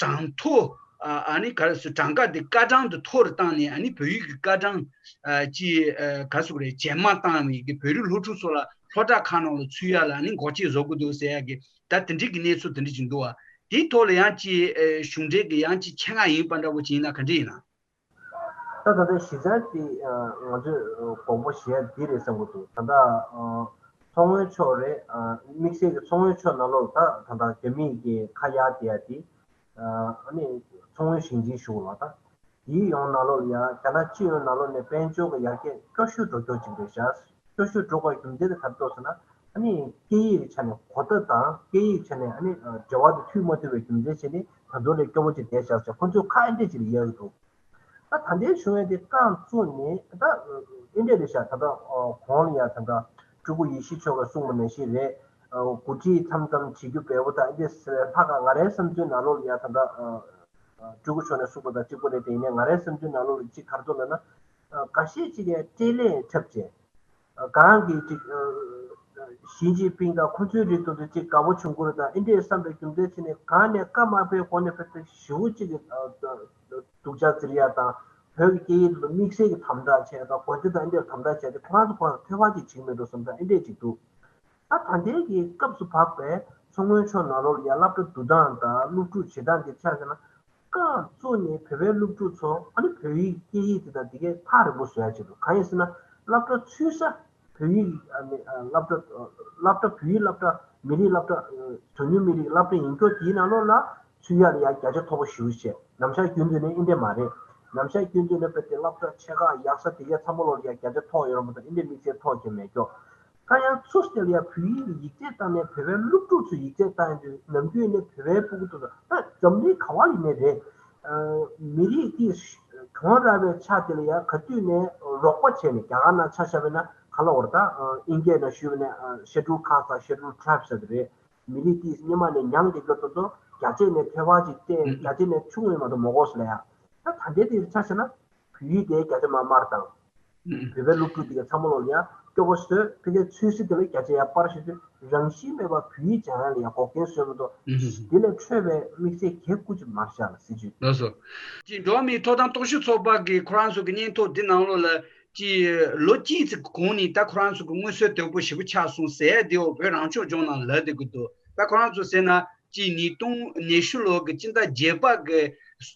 གྲངས་ཐོ་ཨ་ཨ་ནི་ག་རེ་ཟེར་གྲངས་ཀ་དེ་སྐར་གྲངས་དེ་མཐོ་རུ་བཏང་ནས་ཨ་ནི་བོད་ཡིག་གི་སྐར་གྲངས་ཨ་ཅིག་ཨ་ག་རེ་ཟེར་དགོས་རེད། ཇེ་དམའ་བཏང་བའི་གི་བོད་རིགས་སློབ་ཕྲུག་ཚོ་ལ་སློབ་གྲྭ་ཁག་ནང་ལ་ཚུད་ཡ་ལ་ཨ་ནི་འགོག་རྐྱེན་བཟོ་གི་འདུག་ཟེར་ཡ་གི་ད་དེ་འདྲའི་གི་གནས་ཚུལ་དེ་འདྲ་ཅིག་འདུག་བ། དེའི་ཐོག་ལ་ཡང་ཅིག་ཨ་གཞུང་འབྲེལ་གི་ཡང་ཅིག་ཆེད་མངགས་ཡིན་པ་འདྲ་བོ་ཅིག་ཡིན་ན་ག་འདྲ་ཡིན་ན། ད་ད་ལྟ་གཞི་རྩ་དེ་ང་ཚོས་དགོངས་པ་བཞེས་ཡ་འདི་རེད་བསམ་གྱི་འདུག་ད་ལྟ་མཚོ་སྔོན་ཕྱོགས་རེད། དམིགས་བསལ་གྱི་མཚོ་སྔོན་ཕྱོགས་ནང་ལོགས་ད་ད་ལྟ་རྒྱ་མི་གི་ཁ་གཡར་བསྡད་ཡ་དེ་ཨ་ནི་མཚོ་སྔོན་ཞིང་ཆེན་གཞུང་ལ་ད་དེའི་ཡོང་ནང་ལོགས་ལ་ཡ་རྒྱ་ནག་སྤྱི་ཡོངས་ནང་ལོགས་ནས་དཔལ་འབྱོར་གྱི་ཡར་རྒྱས་སྐྱོ་ཤོས་འགྲོ་སྐྱོ་ཅིག་རེད་ཤག་སྐྱོ་ཤོས་འགྲོ་དགོས་རྒྱུ་མཚན་དེ་ག་རེ་འདུག་ཟེར་ན། ཨ་ནི་སྐད་ཡིག་གི་ཆ་ནས་གོ་བརྡ་དང་སྐད་ཡིག་ཆ་ནས་ཨ་ནི་འབྲེལ་བ་དེ་མཐུད་མ་ཐུབ་པའི་རྒྱུ་མཚན་བྱས་ནས་ད་དུང་ལས་སྐྱོ་པོ་ཅིག་བསྡད་ཤག་ཟེར་ཁོ་ཚོས་ཁ་ཨེ་འདྲས་ཅིག་ལ་གཡར་གི་འདུག་ད་ད་ལྟའི་བྱུང་བའི་དེ་རྐང་བཙུགས་ནས་ད་ཨེ་འདྲས་རེད་ཤག་ད་ལྟ་གོང་ལ་ཡ་ད་ལྟ་སྤྲུལ་སྐུ་ཡེ་ཤེས་མཆོག་གིས་གསུངས་པ་ནང་བཞིན་རེད། འགོ་ཁྲིད་མཚམས་མཚམས་བྱེད་རྒྱུ་འབེལ་པོ་དང་ཨེ་འདྲས་ཟེར་ལྷག་ག་ང་རའི་བསམ་ཚུལ་ནང་ལོགས་ལ་ཡ་ད་ལྟ་སྤྲུལ་སྐུ་མཆོག་ནས་གསུངས་པ་དང་གཅིག་པ་རེད། དེ་ཡིན་ནའི་ང་རའི་བསམ་ཚུལ་ནང་ལོགས་ལ་གཅིག་ག་རེ་འདུག་ལབ་ན། ཨ་འགའ་ཤས་ཅིག་གིས་སྤྲེལ་ལད་འཁྲབ་བྱས། ཨ་གང་གིས་ཅིག་ཨ་ཞི་ཅིན་ཕིང་དང་ཁོ་ཚོའི་རིགས་དེ་ཚོ་ཅིག་དགའ་པོ་བྱུང་གི་རེད་དང་ཨེ་འདྲས་བསམ་པའི་རྒྱུ་མཚན་བྱས་ནས་གང་ནས་བཀའ་མ་ཕེབས་གོང་ནས་ཕེབས་ཏེ་ཞེ་པོ་ཅིག་གི་ཨ་སྡུག་ཅག་བརྫིས་ཡ་དང་བོད་ཀྱི་སྐད་ཡིག་དེ་ཚོ་དམིགས་བསལ་གྱི་དམ་དྲག་བྱས་དང་གོ་བདེ་དང་ཨེ་འདྲས་དམ་དྲག་བྱས་ཏེ་ཁོ་རང་ཚོ་ཁོ་རང་ཐོས་པ་ཅིག་བྱེད་ཀྱི་མེད་འགྲོ་བསམ་དང་ཨེ་འདྲས་ཅིག་འདུག་ད་ད་ལྟའི་གི་སྐབས་སུ་བབས་པའི་མཚོ་སྔོན་ཕྱོགས་ནང་ལོགས་ལ་ཡ་སློབ་གྲྭ་བསྡུ་སྟངས་དང་སློབ་ཕྲུག་བྱེད་སྟངས་འདི་ཆ་བཞག་ན་རྐང་བཙུགས་ནས་བོད་པའི་སློབ་ཕྲུག་ཚོ་ཨ་ནི་བོད་ཡིག་སྐད་ཡིག་དེ་དང་དེ་གའི་ཐག་རིང་པོ་བཟོ་ཡ་ཆེད་དུ་གང་ཡིན་ཟེར་ན་སློབ་གྲྭ་ཚུད་ས་བོད་ཡིག་ཨ་ནི་ཨ་སློབ་གྲྭ་སློབ་གྲྭ་བོད་ཡིག་སློབ་གྲྭ་མི་རིགས་སློབ་གྲྭ་ཨ་གྲངས་ཉུང་མི་རིགས་སློབ་གྲྭ་ཡིན་སྐྱོ་དེའི་ནང་ལོགས་ལ་ཚུད་ཡ་ལ་ཡ་བརྒྱ་ཆ་མཐོ་པོ་ཞེ་པོ་བྱས། ནམ་ཞག་རྒྱུན་དུ་ནི་ཨེ་འདྲས་མ་རེད། ནམ་ཞག་རྒྱུན་དུ་ནི་བོད་དེ་སློབ་གྲྭ་ཆེ་ཁག་ཡག་ས་དེ་གའི་ཚང་མ་ལོགས་ལ་ཡ་བརྒྱ་ཆ་མཐོ་ཡོད་རེད་མ་གཏོགས་ཨེ་འདྲས་དམིགས་བསལ་མཐོ་གི་མེད་སྐྱོ། ད་ཡང་ཚུར་བལྟས་ལ་ཡ་བོད་ཡིག་ཡིག་ཚད་བཏང་ནས་བོད་པའི་སློབ་ཕྲུག་ཚོས་ཡིག་ཚད་བཏང་ཡོང་དུས་ནམ་རྒྱུན་ནས་བོད་པའི་ཕྲུ་གུ་ཚོ་ད་འཛམ་གླིང་ག་བ་ལ་ཡིན་ནའི་རེད། ཨ་མི་རིགས་དེ་གྱོང་རག་པའི་ཆ་དེ་ལ་ཡ་ག་དུས་ནས་རོགས་པ་བྱས་ནས་རྒྱ་གར་ནང་ཆ་བཞག་པ་ཡིན་ན་ག་ལ་བར་ད་ཨ་དབྱིན་སྐད་ནང་ཞུས་པ་ཡིན་ན་ཨ་Scheduled Caste་དང་Scheduled Tribes་ཟེར་གི་རེད། མི་རིགས་དེ་སྔོན་མ་ནས་མྱངས་བསྡད་རྒྱུ་དེ་ཚོ་རྒྱ་ཆེ་ནས་ཐོས་པ་ཅིག་བལྟས་རྒྱ་ཆེ་ནས་ཆུང་ངུ་མ་གཏོགས་མ་གོ་ཟེར་ལ་ཡ། ད་ད་ལྟའི་དེ་ཆ་བཞག་ན། བོད་ཡིག་དེ་བརྒྱ་ཆ་མར་མར་བཏང་། བོད་པའི་སློབ་ཕྲུག་དེ་ག་ཚང་མ་ལོག་ལ་ཡ་སྐྱོ་པོ་བཟོས། ཕ་གིའི་ཚོད་བསྲེ་དེ་ལ་བརྒྱ་ཆ་ཡར་སྤར་བྱེད་དུས་རང་བཞིན་མེད་པར་བོད་ཡིག་སྦྱང་ཡ་ལ་ཡ་འགོག་རྐྱེན་བཟོས་མ་གཏོགས། དེ་ལས་འཕྲོས་པའི་དམིགས་བསལ་གལ་དགུ་ཅིག་མར་བཞག་ལ་སྲིད་ཇུས། ལགས་སོ། ཅིག་འགྲོ་བ་མིའི་ཐོབ་ཐང་རྟོག་ཞིབ་ཚོགས་པ་གིས་ཁོ་རང་ཚོ་གི་སྙན་ཐོ་འདི་ནང་ལོགས་ལ་ཅིག་ལོ་གཅིག་ཙམ་གོང་ནས་ད་ཁོ་རང་ཚོ་གི་མངོན་གསལ་དོད་པོ་ཞེ་པོ་ཆགས་སོང་ཟེར་ཡ་དེའོ་བོད་རང་སྐྱོང་ལྗོངས་ནང་ལབ་བསྡད་ཀྱི་འདུག་ད་ཁོ་རང་ཚོ་ཟེར་ན། ཅིག་ཉིས་སྟོང་ཉི་ཤུ་ལོ་གི་སྤྱི་ཟླ་བརྒྱད་པ་གི་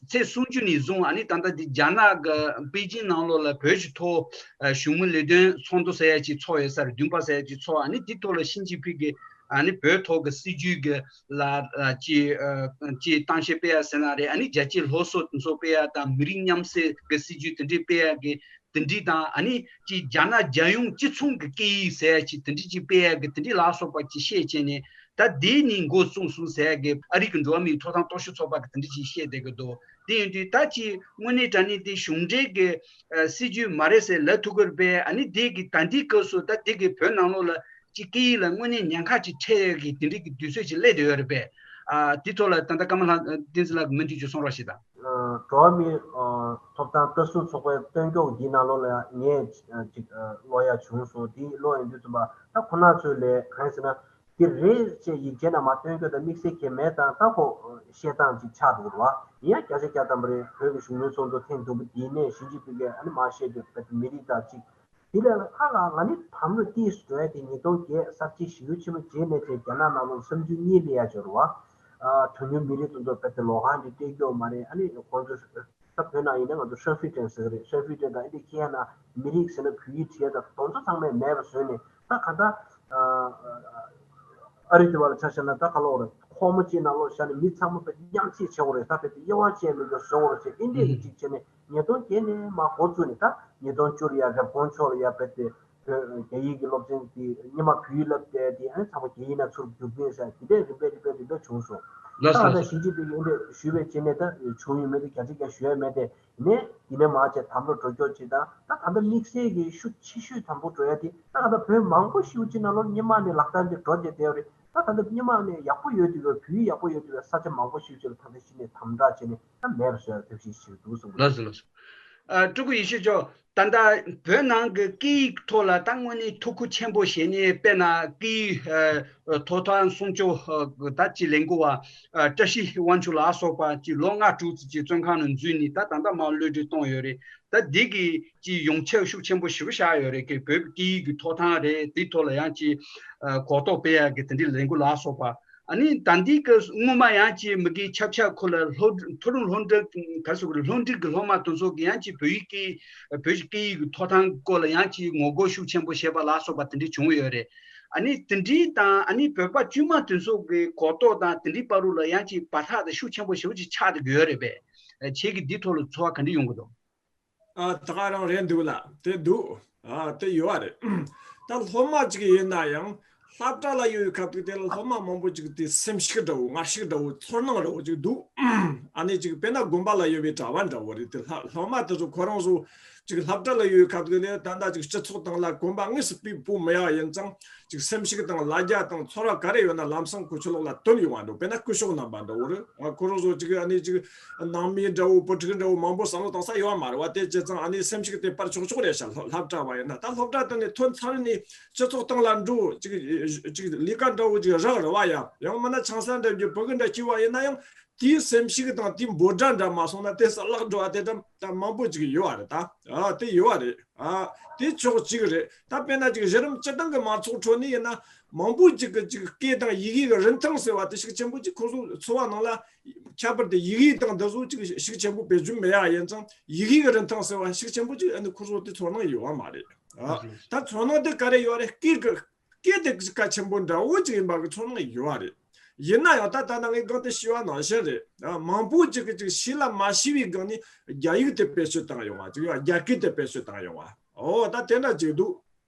ཚེས་སུམ་ཅུ་ནས་བཟུང་ཨ་ནི་ད་ལྟ་འདི་རྒྱ་ནག་གི་པེ་ཅིན་ནང་ལོགས་ལ་བོད་ཀྱི་ཐོག་གཞུང་མི་ལས་དོན་ཚོགས་འདུ་ཟེར་ཡ་ཅིག་ཚོགས་ཡོད་ས་རེད། བདུན་པ་ཟེར་ཡ་ཅིག་ཚོགས། ཨ་ནི་དེ་ཐོག་ལ་ཞི་ཅིན་ཕིང་གིས་ཨ་ནི་བོད་ཐོག་གི་སྲིད་ཇུས་ཀྱི་ལ་ཅིག་ཅིག་གཏམ་བཤད་སྤེལ་ཡ་ཟེར་ན་རེད། ཨ་ནི་རྒྱལ་གཅེས་སློབ་གསོ་དེ་ཚོ་སྤེལ་ཡ་དང་མི་རིགས་མཉམ་བསྲེས་ཀྱི་སྲིད་ཇུས་དེ་འདྲས་སྤེལ་ཡ་གི་དེ་འདྲས་དང་ཨ་ནི་ཅིག་རྒྱ་ནག་རྒྱལ་ཡོངས་སྤྱི་ཚོགས་ཀྱི་སྐད་ཡིག་ཟེར་ཡ་ཅིག་དེ་འདྲས་ཅིག་སྤེལ་ཡ་གི་དེ་འདྲས་ལ་སོགས་པ་ཅིག་བཤད་བྱས་ནས། ད་དེ་ནི་འགོ་བཙུགས་སོང་ཟེར་གི་ཨ་རི་གི་འགྲོ་བ་མིའི་ཐོབ་ཐང་རྟོག་ཞིབ་ཚོགས་པ་གི་དེ་འདྲ་ཅིག་བཤད་བསྡད་གི་འདུག་དེ་ཡིན་དུས་ད་ཅི་དངོས་གནས་དྲང་གནས་དེ་གཞུང་འབྲེལ་གི་ཨ་སྲིད་ཇུས་མ་རེད་ཟེར་ལབ་ཐུབ་གི་རེད་པས། ཨ་ནི་དེ་གི་ད་ལྟའི་སྐབས་སུ་ད་དེ་གི་བོད་ནང་ལོགས་ལ་ཅི་སྐད་ཡིག་ལ་དངོས་གནས་ཉེན་ཁ་ཅིག་འཕྲད་ཡོད་གི་དེ་འདྲ་གི་དུས་ཚོད་ཅིག་སླེབས་བསྡད་ཡོད་རེད་པས། ཨ་དེ་ཐོག་ལ་ད་ལྟ་ཀརྨ་ལྷ་བསྟན་འཛིན་ལགས་ཀྱི་མུ་མཐུད་ཅིག་གསུང་རོགས་ཞེས་དང་། འགྲོ་བ་མིའི་ཐོབ་ཐང་ལྟ་སྲུང་ཚོགས་པའི་སྟོན་ཀྱོག་འདིའི་ནང་ལོགས་ལ་ངས་ཅིག་ཀློག་ཡ་བྱུང་སོང་། དེ་ཀློག་ཡོང་དུས་ཙམ་པ་ད་ཁོ་ན་ཚོས་ལས་གང་ཡིན་ཟེར་ན། དེ་རེད་ཅེས་ཡིག་ཆའི་ནང་མར་སྟོན་རྒྱུ་དང་དམིགས་བསལ་གྱི་མེད་དང་། ད་ཁོ་བཤད་སྟངས་ཅིག་ཆགས་འདུག་རེད་བ། ཡིན་ཡང་བརྒྱ་ཆ་བརྒྱ་ཐམ་པ་རེད། བོད་ཀྱི་གཞོན་ནུའི་ཚོགས་འདུ་ཐེངས་དང་པོ་དེའི་ནས་ཞི་ཅིན་ཕིང་གིས་ཨ་ནི་མར་བཤད་རྒྱུ་བོད་ཀྱི་མི་རིགས་དང་གཅིག་དེ་ལས་ལྷག་ལ་ང་ནི་དམ་རུ་ཏིས་འགྲོ་ཡ་དེ་ཉིས་སྟོང་བརྒྱད་གསར་བརྗེ་ཞི་རྒོལ་ཆེན་མོ་རྗེས་ནས་དེ་རྒྱ་ནག་ནང་ལོགས་བསམ་ཚུལ་གཉིས་སླེབས་ཡ་ཅིག་རེད་བ། གྲངས་ཉུང་མི་རིགས་དེ་ཚོ་བོད་དེ་ལོགས་ཀ་འདི་སྤྲད་རྒྱུ་མ་རེད། ཨ་ནི་ཁོང་ཚོ་ད་བོད་ནང་ཡིན་ན་ང་ཚོ་ཧྲན་ཧྥུའུ་ཅན་ཟེར་གི་རེད། ཧྲན་ཧྥུའུ་ཅན་དང་ཨིན་ཏི་ཁེ་ཡ་ན་མི་རིགས་ཟེར་ན་བོད་ཡིག་བྲིས་ཡ་དང་དེ་ཚོ་ཚང་མས་མེད་པ་བཟོས་ནས། ད་ག་ད་ཨ་རི་དེ་བ་ལ་ཆ་བཞག་ན་ད་ག་ལོག་རེད། ཁོག་མ་གཅིག་ནང་ལོགས་བཞག་ནས་མི་ཚང་མ་བོད་དེ་མཉམ་བསྲེས་བྱེད་དགོས་རེད། ད་བོད་དེ་དབྱེ་བ་ཕྱེ་མི་དགོས་བཟོ་དགོས་རེད་ཅེས་ཨིན་ཏི་གི་གཅིག་བྱས་ནས་ཉིས་སྟོང་བརྒྱད་ནས་མར་འགོ་བཙུགས་ནས། ད་ཉིས་སྟོང་བཅུ་ལ་ཡ་རེབ་གོང་མཆོག་ལ་ཡ་བོད་དེ་བོད་རྒྱ་ཡིག་གི་སློབ་ཚན་དེ་སྔོན་མ་བོད་ཡིག་བསླབ་བསྡད་དེ། ཨ་ནི་ཚང་མ་རྒྱ་ཡིག་ནང་ཚུར་བསྒྱུར་གྱིན་ཟེར་དེ་འདྲས་རིམ་པས་རིམ་པས་རིམ་པས་བྱུང་སོང་། ལགས་ད་སོ་ལགས་ད་སོ། ཞི་ཅིན་ཕིང་གིས་འདི་ཞུས་པའི་རྗེས་ནས་ད་བྱུང་ཡོད་མེད་དེ་བརྒྱ་ཆ་བརྒྱ་ཞུ་ཡ་མེད་དེ། ནས་དེ་ནས་མར་བྱས་དམ་པོ་འགྲོ་སྐྱོར་བྱེད་དང་། ད་ད་ལྟ་དམིགས་བསལ་གྱི་ཤུགས་ཆེ་ཤོས་དམ་པོ་འགྲོ་ཡ་དེ་ད་ག་ད་བོད་མང་པོ་ཞིག་ཅིག་ནང་ལོགས་སྔོན་མ་ནས་ལག་བསྟར་འདི་འགྲོ་བསྡད་བསྡད་ཡོད་རེད། ད་ད་ལྟ་སྔོན་མ་ནས་ཡག་པོ་ཡོད་དུས་བོད་ཡིག་ཡག་པོ་ཡོད་དུས་ས་ཆ་མང་པོ་ཞིག་ཅིག་ལ་ད་ལྟ་གཞི་ནས་དམ་དྲག་བྱས་ནས་ད་མེད་པ་བཟོ་ཡ་ཐབས་ཤེས་ཞིག་འདུག་གསུངས་པ་རེད། ལགས་སོ་ལགས་སོ། ཨ་སྤྲུལ་སྐུ་ཡེ་ཤེས་མཆོག་ད་ལྟ་བོད་ནང་གི་སྐད་ཡིག་ཐོག་ལ་ད་དངོས་གནས་ཐུགས་ཁུར་ཆེན་པོ་བཞེས་ནས། དཔེར་ན་སྐད་ཡིག་ཨ་ཐོབ་ཐང་སྲུང་སྐྱོབ་ཨ་ད་ཅིག་ལས་འགུལ་བ་ཨ་བཀྲ་ཤིས་དབང་ཕྱུག་ལ་སོགས་པ་ཅིག་ལོ་ལྔ་དྲུག་ཙམ་ཅིག་བཙོན་ཁང་ནང་འཛུལ་ནས། ད་ད་ལྟ་མར་གློད་གྲོལ་བཏང་ཡོད་རེད། ད་འདི་གི་ཅིག་ཡོངས་ཁྱབ་ཤུགས་ཆེན་པོ་ཞེ་པོ་བཞག་ཡོད་རེད། ཀྱི་བོད་སྐད་ཡིག་གི་ཐོབ་ཐང་རེད། དེ་ཐོག་ལ་ཡང་ཅིག་ཨ་གོ་རྟོགས་སྤེལ་ཡག་གི་དེ་འདྲའི་ལས་འགུལ་ལ་སོགས་པ། ཨ་ནི་ད་འདི་གི་སྔོན་མ་ཡང་ཅིག་མི་སྒེར་ཆབ་ཆ་ཁུལ་ལ་སློབ་མཐོ་རིམ་སློབ་འབྲིང་ག་རེ་ཟེར་དགོས་རེད། སློབ་འབྲིང་གི་སློབ་མ་དེ་ཚོ་གི་ཡང་ཅིག་བོད་ཡིག་སྐད་བོད་ཀྱི་སྐད་ཡིག་གི་ཐོབ་ཐང་སྐོར་ལ་ཡང་ཅིག་ངོ་རྒོལ་ཤུགས་ཆེན་པོ་བྱས་པ་ལ་སོགས་པ་དེ་འདྲ་བྱུང་ཡོད་རེད། ཨ་ནི་དེ་འདྲའི་དང་ཨ་ནི་བོད་པ་དཀྱུས་མ་དེ་ཚོ་གི་གོ་རྟོགས་དང་དེ་འདྲའི་བར་དུ་ལ་ཡང་ཅིག་བར་ཐག་དེ་ཤུགས་ཆེན་པོ་ཞེ་པོ་ཅིག་ཆགས་བསྡད་ཀྱི་ཡོད་རེད་པས། ཁྱེད་ཀྱིས་འདི་ཐོག་ལ་ཚོར་བ་ག་འདྲ་ཡོང་གི་འདུག་ཨ་ད་ག་རང་རེད་འདུག་ལ། དེ་འདུག་ཨ་དེ་ཡོད་རེད། ད་སློབ་མ་གཅིག་ཡིན་ན་ཡང་སློབ་གྲྭ་ལ་ཡོད་པའི་སྐབས་དུས་དེ་ལ་སློབ་མ་མང་པོ་གཅིག་དེ་སེམས་ཤུགས་འདྲ་བོ་ངར་ཤུགས་འདྲ་བོ་ཚོར་སྣང་འདྲ་བོ་གཅིག་འདུག་ཨ་ནི་གཅིག་དཔེར་ན་དགོན་པ་ལ་ཡོད་པའི་གྲྭ་པ་འདྲ་བོ་རེད། དེ་སློབ་སློབ་མ་དེ་ཚོ་ཁོ་རང་ཚོ་གཅིག་སློབ་གྲྭ་ལ་ཡོད་པའི་སྐབས་དུས་ལ་ད་ལྟ་གཅིག་སྤྱི་ཚོགས་སྟེང་ལ་གོམ་པ་དངོས་སུ་སྤོས་སྤོ་མེད་པ་ཡིན་ཙང་། ཅིག་སེམས་ཤུགས་དང་ལ་རྒྱ་དང་ཚོར་བ་ག་རེ་ཡོད་ན་ལམ་སང་ཁོ་ཚོའི་ལོགས་ལ་བཏོན་ཡོང་བ་འདུག་དཔེར་ན་སྐུ་ཞབས་རྣམ་པ་འདྲ་བོ་རེད། ང་ཁོ་རང་ཚོ་ཅིག་ཨ་ནི་ཅིག་ནང་མི་འདྲ་བོ་བུ་ཕྲུག་འདྲ་བོ་མང་པོ་བསམ་བློ་བཏང་ས་ཡོད་མ་རེད་བ། དེ་བྱས་ཙང་ཨ་ནི་སེམས་ཤུགས་དེ་སྤར་ཆོག་ཆོག་རེད་ཤག་སློབ་སློབ་གྲྭ་བ་ཡིན་ན། ད་སློབ་གྲྭ་དེ་ནས་ཐོན་ཚར་ནས་སྤྱི་ཚོགས་སྟེང་ལ་འགྲོ་ཅིག་ཅིག་ལས་ཀ་འདྲ་བོ་ཅིག་རག་རེད་བ། ཡ་ཡང་མིན་ན་ཆང་ས་འདྲ་བརྒྱབ་ཕྲུ་གུ་འདྲ་སྐྱེས་པ་ཡིན་ན་ཡང་དེའི་སེམས་ཤུགས་དང་དེའི་འབོད་སྒྲ་འདྲ་མ་སོང་ན་དེ་ས་བརླག་འགྲོ་བ་དེ་འདྲ་ད་མང་པོ་ཅིག་ཡོད་བ་རེད། ད་ཨ་དེ་ཡོད་བ་རེད། ཨ་དེ་ཕྱོགས་གཅིག་རེད། ད་དཔེར་ན་ཅིག་གཞི་རིམ་སྤྱི་བཏང་གི་མང་ཚོགས་ཁྲོད་ནས་ཡིན་ན་མང་པོ་ཅིག་གི་ཅིག་སྐད་དང་ཡི་གེ་གི་རིན་ཐང་ཟེར་བ་དེ་ཤུགས་ཆེན་པོ་ཅིག་ཁོ་ཚོ་འཚོ་བ་ནང་ལ་ཁྱད་པར་དུ་ཡི་གེ་དང་འདི་ཚོ་ཅིག་ཤུགས་ཆེན་པོ་བེད་སྤྱོད་མེད་ཡ་ཡིན་ཙང་ཡི་གེ་གི་རིན་ཐང་ཟེར་བ་ཤུགས་ཆེན་པོ་ཅིག་ཨ་ནི་ཁོ་ཚོ་དེ་ཚོར་སྣང་ཡོད་བ་མ་རེད། ཨ་ད་ཚོར་སྣང་དེ་ག་རེ་ཡོད་རེད། སྐད་གི་སྐད་དེ་གལ་ཆེན་པོ་འདྲ་བོ་ཅིག་ཡིན་པ་གི་ཚོར་སྣང་ཡོད་བ་རེད། ཡིན་ན་ཡང་ད་ལྟ་ན་ངས་གོང་དུ་ཞུས་པ་ནང་བཞིན་རེད། ཨ་མང་པོ་ཅིག་གིས་ཅིག་ཤེས་ལ་མ་ཤེས་པའི་སྒང་ནས་རྒྱ་ཡིག་དེ་བེད་སྤྱོད་བཏང་ཡོང་བ་ཅིག་ཡོད། རྒྱ་སྐད་དེ་བེད་སྤྱོད་བཏང་ཡོང་བ། ཨོ་ད་དེ་འདྲ་ཅིག་འདུག་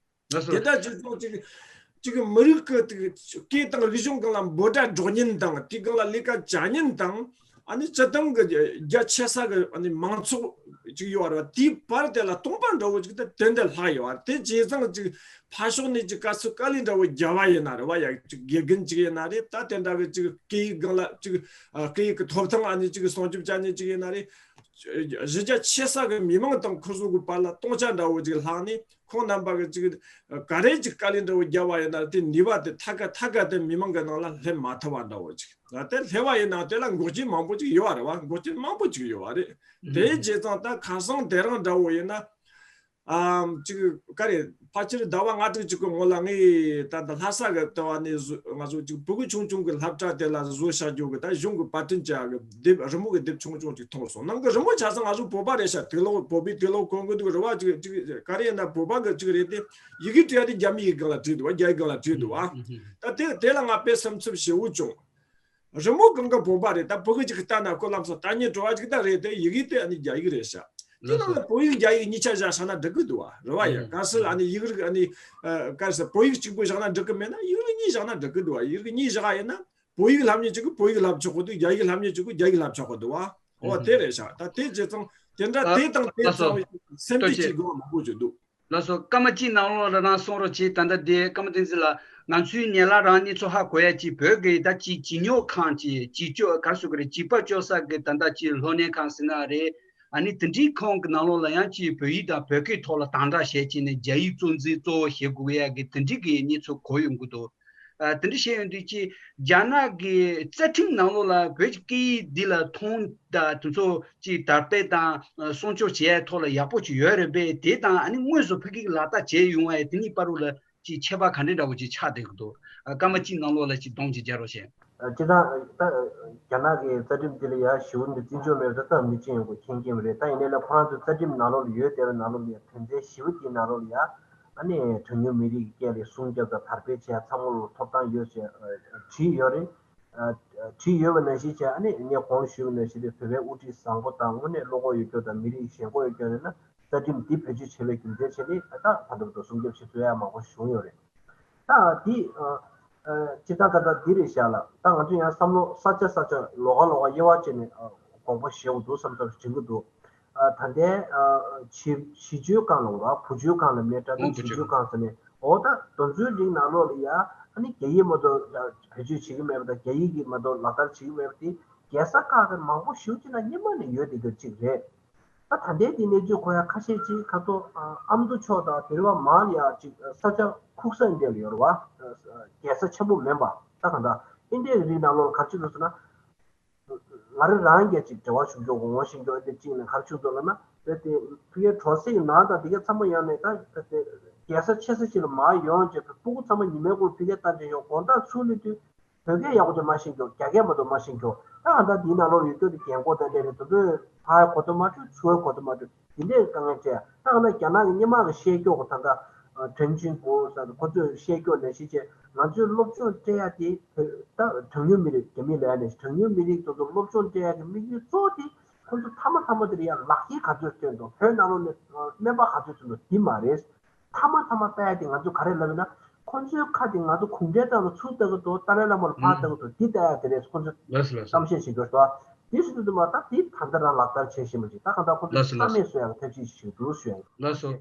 ལགས་སོ། དེ་འདྲ་ཅིག་སོང་ཅིག་ཅིག་མི་རིགས་ཀྱི་སྐད་དང་རིག་གཞུང་སྒང་ལ་འབོད་སྒྲ་སྒྲོག་མཁན་དང་དེའི་སྒང་ལ་ལས་ཀ་བྱ་མཁན་དང་། ཨ་ནི་སྤྱི་བཏང་གི་རྒྱ་ཆེ་ས་གི་ཨ་ནི་མང་ཚོགས་ཅིག་ཡོད་རེད་བ། དེའི་བར་དེ་ལ་སྟོང་པ་འདྲ་བོ་ཅིག་དེ་དེ་འདྲ་ལྷག་ཡོད་རེད། དེ་བྱས་ཙང་ཅིག་ཕར་ཕྱོགས་ནས་ཅིག་དཀའ་ཚེགས་དཀའ་ལས་འདྲ་བོ་རྒྱབ་པ་ཡིན་ན་རེད་བ། ཡ་ཅིག་དགེ་རྒན་ཅིག་ཡིན་ན་རེད། ད་དེ་འདྲ་གི་ཅིག་སྐད་ཡིག་སྒང་ལ་ཅིག་ཨ་སྐད་ཡིག་གི་ཐོབ་ཐང་ཨ་ནི་ཅིག་སྲུང་སྐྱོབ་བྱ་མཁན་ཅིག་ཡིན་ན་རེད། གཞི་རྒྱ་ཆེ་ས་གི་མི་མང་དང་ཁོ་ཚོ་གི་བར་ལ་སྟོང་ཆ་འདྲ་བོ་ཅིག་ལྷག་ནས། ཁོང་རྣམ་པ་གི་ཅིག་ག་རེ་ཅིག་དཀའ་ལས་འདྲ་བོ་རྒྱབ་པ་ཡིན་ན་དེ་ནུས་པ་དེ་ཐད་ཀ་ཐད་ཀ་དེ་མི་མང་གི་ནང་ལ་སླེབས་མ་ཐུབ་པ་འདྲ་བོ་ཅིག་དེ་སླེབས་པ་ཡིན་ན་དེ་ལ་འགོག་རྐྱེན་མང་པོ་ཅིག་ཡོད་པ་རེད་བ། འགོག་རྐྱེན་མང་པོ་ཅིག་ཡོད་པ་རེད། དེའི་རྗེས་ཙང་ད་ཁ་སང་དེ་རིང་འདྲ་བོ་ཡིན་ན། ཨམ་ཅིག་ག་རེ་ཕལ་ཆེར་ཟླ་བ་ལྔ་དྲུག་ཅིག་གི་སྔོན་ལ་ངས་ད་ལྟ་ལྷ་ས་གི་ལྟ་བ་ནས་བཟོ་ང་ཚོ་ཅིག་ཕྲུ་གུ་ཆུང་ཆུང་གི་སློབ་གྲྭ་དེ་ལ་བཟོ་བྱ་རྒྱུ་གི་ད་གཞུང་གི་པར་སྐྲུན་བྱ་གི་དེབ་རི་མོ་གི་དེབ་ཆུང་ཆུང་ཅིག་མཐོང་སོང་། ནང་གི་རི་མོ་ཆ་ཚང་ང་ཚོ་བོད་པ་རེད་ཤག་དུག་ལོག་བོད་པའི་དུག་ལོག་གོན་གི་འདུག་རེད་བ། ཅིག་ཅིག་ག་རེ་ཡིན་ན་བོད་པ་གི་ཅིག་རེད་དེ། ཡི་གེ་བྲིས་ཡ་དེ་རྒྱ་མི་ཡི་གེ་ལ་བྲིས་འདུག་བ། རྒྱ་ཡི་གེ་ལ་བྲིས་འདུག་བ། ད་དེ་དེ་ལ་ང་དཔེ་སེམས་འཚབ་ཞེ་པོ་བྱུང་། རི་མོ་གང་ག་བོད་པ་རེད། ད་བོད་གི་ཅིག་ལྟ་ན་ཁོ་ལམ་སང་ལྟ་ཉན་འགྲོ་བ་ཅིག་ད་རེད་དེ། ཡི་གེ་དེ་ཨ་ནི་རྒྱ་ཡིག་རེད་ཤག་དེ་ནང་ལ་བོད་ཡིག་རྒྱ་ཡིག་གཉིས་ཆ་བཞག་བཞག་ན་འགྲིག་གི་འདུག་བ། རེད་བ། ཡ། གལ་སྲིད་ཨ་ནི་ཡིག་རིགས་ཨ་ནི་ཨ། གལ་སྲིད་བོད་ཡིག་གཅིག་པུ་བཞག་ན་འགྲིག་གི་མེད་ན། ཡིག་རིགས་གཉིས་བཞག་ན་འགྲིག་གི་འདུག་བ། ཡིག་རིགས་གཉིས་བཞག་ཡིན་ན། བོད་ཡིག་སློབ་མཁན་གཅིག་གིས་བོད་ཡིག་བསླབ་ཆོག་གི་འདུག་རྒྱ་ཡིག་སློབ་མཁན་གཅིག་གིས་རྒྱ་ཡིག་བསླབ་ཆོག་གི་འདུག་བ། འོ། དེ་རེད་ཤག་ད་དེ་བྱས་ཙང་དེ་འདྲ། ཨ། དེ་དང་དེ་ལགས་སོ། ཚང་བའི་སེམས་ཁྲལ་བྱེད་དགོས་མང་པོ་ཞིག་འདུག་ལགས་སོ། སྐར་མ་གཅིག་ནང་ལོགས་ལ་རང་གསུང་རོགས་གྱིས། ད་ལྟ་དེ་སྐར་མ་བསྟན་འཛིན་ལགས། ང་ཚོའི་ཉེ་ལ་རང་གནས་ཚུལ་ཧ་གོ་ཡ་ཅིག་བོད་ཀྱི་ད་ཅིག་བྱིས་སྨྱོ་ཁང་ཅིག་བྱིས་སྤྱོད་ག་རེ་ཟེར་དགོས་རེད། བྱིས་པ་སྤྱོད་ས་གི་ད་ལྟ་ཅིག་སློབ་གཉེར་ཁང་ཟེར་ན་རེད། ཨ་ནི་དེ་འདྲའི་ཁང་གི་ནང་ལོགས་ལ་ཡང་ཅིག་བོད་ཡིག་དང་བོད་སྐད་ཐོག་ལ་དམ་དྲག་བྱས་བྱས་ནས་རྒྱ་ཡིག་གཙོ་འཛིན་གཙོ་བོ་བྱེད་དགོས་ཡ་གི་དེ་འདྲའི་གི་གནས་ཚུལ་གོ་ཡོང་གི་འདུག་ཨ། དེ་འདྲ་བྱས་ཡོང་དུས་ཀྱི་རྒྱ་ནག་གི་རྩ་ཁྲིམས་ནང་ལོགས་ལ་བོད་ཀྱི་སྐད་ཡིག་འདི་ལ་མཐོང་དང་དེ་ཚོ་ཅིག་དར་སྤེལ་དང་སྲུང་སྐྱོབ་བྱེད་ཡའི་ཐོག་ལ་ཡག་པོ་ཅིག་ཡོད་རེད་པས། དེ་དང་ཨ་ནི་དངོས་སུ་ཕ་གིའི་ལག་བསྟར་བྱས་ཡོང་བ་ཡ་དེ་གཉིས་བར་དུ་ལ་ཅིག་ཁྱད་པར་ག་འདྲ་འདྲ་བོ་ཅིག་ཆགས་བསྡད་ཀྱི་འདུག་ཨ། སྐར་མ་གཅིག་ནང་ལོགས་ལ་ཅིག་སྡོམ་ཅིག་རྒྱག་རོགས་བྱེད། སྤྱིར་བཏང་ད་རྒྱ་ནག་གི་རྩ་ཁྲིམས་དེ་ལ་ཡ་ཞེ་པོ་འདི་བརྩི་འཇོག་མེད་པ་ད་ལྟ་མི་བྱེད་ཡོང་གི་མཁྱེན་མཁྱེན་པ་རེད། ད་ཡིན་ནའི་ལ་ཁོ་རང་ཚོའི་རྩ་ཁྲིམས་ནང་ལོགས་ལ་ཡོད་བསྡད་པའི་ནང་ལོགས་ལ་ཡ་དོན་ཚན་བཞི་པ་དེའི་ནང་ལོགས་ལ་ཡ། ཨ་ནི་གྲངས་ཉུང་མི་རིགས་ཀྱི་སྐད་ལ་སྲུང་སྐྱོབ་དང་དར་སྤེལ་བྱེད་ཡ་ཚང་མ་ལ་ཐོབ་ཐང་ཡོད་ཅེས་བྲིས་ཡོད་རེད། བྲིས་ཡོད་པ་ནང་བཞིན་བྱས། ཨ་ནི་ངས་གོང་ཞུས་པ་ནང་བཞིན་དེ་བོད་པའི་དབུ་ཁྲིད་བཟང་པོ་དང་དངོས་གནས་བློ་ཁོག་ཡོད་རྒྱུ་དང་མི་རིགས་ཞེན་ཁོག་ཡོད་རྒྱུ་རེད་ན། རྩ་ཁྲིམས་འདི་བེད་སྤྱོད་བྱེད་པའི་རྒྱུ་མཚན་བྱས་ནས་ད་ད་ལྟ་བར་དུ་སྲུང་སྐྱོབ་བྱེད་ཐུབ་ཡ་མང་པོ་བྱུང་ཡོད་རེད། ད་འདི་ཨ་ཨ་སྤྱིར་བཏང་ད་ལྟ་འདི་རེད་ཤག་ལ། ད་ང་ཚོ་ཡང་བསམ་བློ་ས་ཆ་ས་ཆ་ལོགས་ཀ་ལོགས་ཀ་དབྱེ་བ་བྱས་ནས་ཨ་དགོངས་པ་བཞེས་དགོས་འདུག་བསམ་བསམ་དྲན་གྱི་འདུག་ཨ་ད་ལྟའི་ཨ་བྱིས་བྱིས་བཅོལ་ཁང་ལ་འོ་བུ་བཅོལ་ཁང་ལ་མེད་དྲ་ད་ཨོ་བུ་བྱིས་བཅོལ་ཁང་ཟེར་ནས། འོ་ད་དེ་ཚོའི་རིགས་ནང་ལོགས་ལ་ཡ་ཨ་ནི་རྒྱ་ཡིག་མ་གཏོགས་བེད་སྤྱོད་བྱེད་ཀྱི་མེད་པ་དང་རྒྱ་ཡིག་གི་མ་གཏོགས་ལག་བསྟར་བྱེད་ཀྱི་མེད་པ་དེ་རྒྱལ་ས་ཁག་གི་མང་པོ་ཞེ་པོ་ཅིག་ན་སྔོན་མ་ནས་ཡོད་བསྡད་རྒྱུ་གཅིག་རེད། ད་ད་ལྟའི་དེ་གནས་ཚུལ་གོ་ཡ་ཁ་ཤས་ཅིག་ཁ་ཐོག་ཨ་ཨ་མདོ་ཕྱོགས་དང་དེ་རིང་བ་མང་ཡ་ཅིག་ས་ཆ་ཁུག་ས་འདི་ལ་ཡོད་རེད་བ། རྒྱལ་ས་ཆེན་པོ་མིན་པ། ད་གང་ལྟར་ཨིན་ཌི་ཡ་གི་རིགས་ནང་ལོགས་ལ་ག་རེ་བྱེད་འདུག་ཟེར་ན། ང་རང་རང་གིས་ཅིག་འབྲེལ་བ་བྱུང་ཀྱོག་གོ་ངོ་ཤེས་ཀྱོག་ཨིན་ཌི་ཡ་གཅིག་ནས་ག་རེ་བྱུང་འདུག་ལབ་ན། དེ་དེ་ཕ་གིའི་གྲོང་གསེབ་ཀྱི་ནང་དང་དེ་ག་ཚང་མ་ཡོང་ནས་ད་དེ་རྒྱལ་ས་ཆེ་ས་ཅིག་ལ་མར་ཡོང་བྱས་པའི་སྤུ་གུ་ཚང་མ་ཉི་མའི་གུང་ཕ་གིར་བཏང་བྱས་ཡོང་དགོང་དག་ཚུར་སླེབས་དུས། བོད་སྐད་ཡག་པོ་ཅིག་མ་ཤེས་ཀྱོག་རྒྱ་སྐད་མ་གཏོགས་མ་ཤེས་ཀྱོག་ད་གང་ལྟར་འདིའི་ནང་ལོགས་ཡོད་ཀྱོག་དེ་རྒན་གོག་དང་འདྲ་རེད། དེ་ཚོས་ཕར་གོ་ཐོས་མ་འཕྲོད་ཚུར་གོ་ཐོས་མ་འཕྲོད་དེ་འདྲའི་དཀའ་ངལ་འཕྲད། ད་གང་ལྟར་རྒྱ་ནག་གི་སྔོན་མ་གི་ཤེས་ཀྱོག་གི་ད་ལྟ་ཨ་ཁྲེན་ཆིང་ཕུའུ་ཟེར་ཁོ་ཚོས་ཤེས་ཀྱོག་ནང་བཞིན་བྱས་ང་ཚོས་སློབ་སྦྱོང་སྤྲད་ཡ་དེ་བོད་ད་གྲངས་ཉུང་མི་རིགས་རྒྱ་མི་ལབ་ཡ་ནས་གྲངས་ཉུང་མི་རིགས་དེ་ཚོ་སློབ་སྦྱོང་སྤྲད་ཡ་གི་དམིགས་ཡུལ་གཙོ་བོ་དེ་ཁོ་ཚོ་མཐའ་མ་མཐའ་མ་དེ་ལ་ཡ་ལག་ཁྱེར་ག་ཚོད་སྟོན་འདུག་བོད་ནང་ལོགས་ནས་ཨ་སྨན་པ་ག་ཚོད་ཐོན་འདུག་འདི་མ་རེད། མཐའ་མ་མཐའ་མ་ལྟ་ཡ་དེ་ང་ཚོས་ག་རེ་ལབ་ཡོད་ན། ཁོ་ཚོའི་ཁ་དེ་ང་ཚོ་གུང་ཁྲན་ཏང་ལ་ཚུར་ལྟ་གི་འདུག་ཏཱ་ལའི་བླ་མ་ལ་ཕར་ལྟ་གི་འདུག་འདི་ལྟ་ཡ་དེ་རེད། ཁོ་ཚོས་ལགས་སོ་ལགས་སོ། གཏམ་བཤད་བྱེད་འདུག་ད་དེ་སུ་དུ་དུ་མ་ད་དེ་ད་ལྟ་རང་ལག་བསྟར་བྱེད་བཞིན་པ་ཅིག་ད་གང་ལྟར་ཁོ་ཚོས་ལགས་སོ་ལགས་སོ། རྩ་མེད་བཟོ་ཡ་གི་ཐབས་ཤེས་ཤིག་འདུག་ཞུ་ཡ་ཡིན། ལགས་སོ།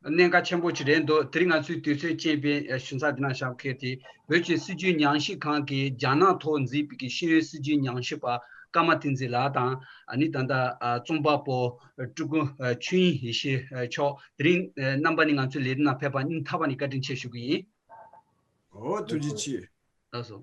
གནད་འགག་ཆེན་པོ་ཅིག་རེད་འདུག་དེ་རིང་ང་ཚོའི་དུས་ཚོད་ཅན་པའི་ཞུ་ཚགས་འདི་ན་བཞག་མཁན་དེ་བོད་ཀྱི་སྲིད་བྱུས་ཉམས་ཞིབ་ཁང་གི་རྒྱ་ནག་ཐོག་མཛད་པའི་གི་ཤེས་ཡོན་སྲིད་བྱུས་ཉམས་ཞིབ་པ་ཀརྨ་བསྟན་འཛིན་ལགས་དང་། ཨ་ནི་ད་ལྟ་ཨ་རྩོམ་པ་པོ་སྤྲུལ་སྐུ་ཨ་ཆོས་དབྱིངས་ཡེ་ཤེས་ཨ་མཆོག་དེ་རིང་ཨ་རྣམ་པ་ནི་ང་ཚོའི་ལས་རིམ་ནང་ཕེབས་པ་སྙིང་ཐག་པ་ནས་བཀའ་དྲིན་ཆེ་ཞུ་གི་ཡིན། ཨོ་ཐུགས་རྗེ་ཆེ། ལགས་སོ།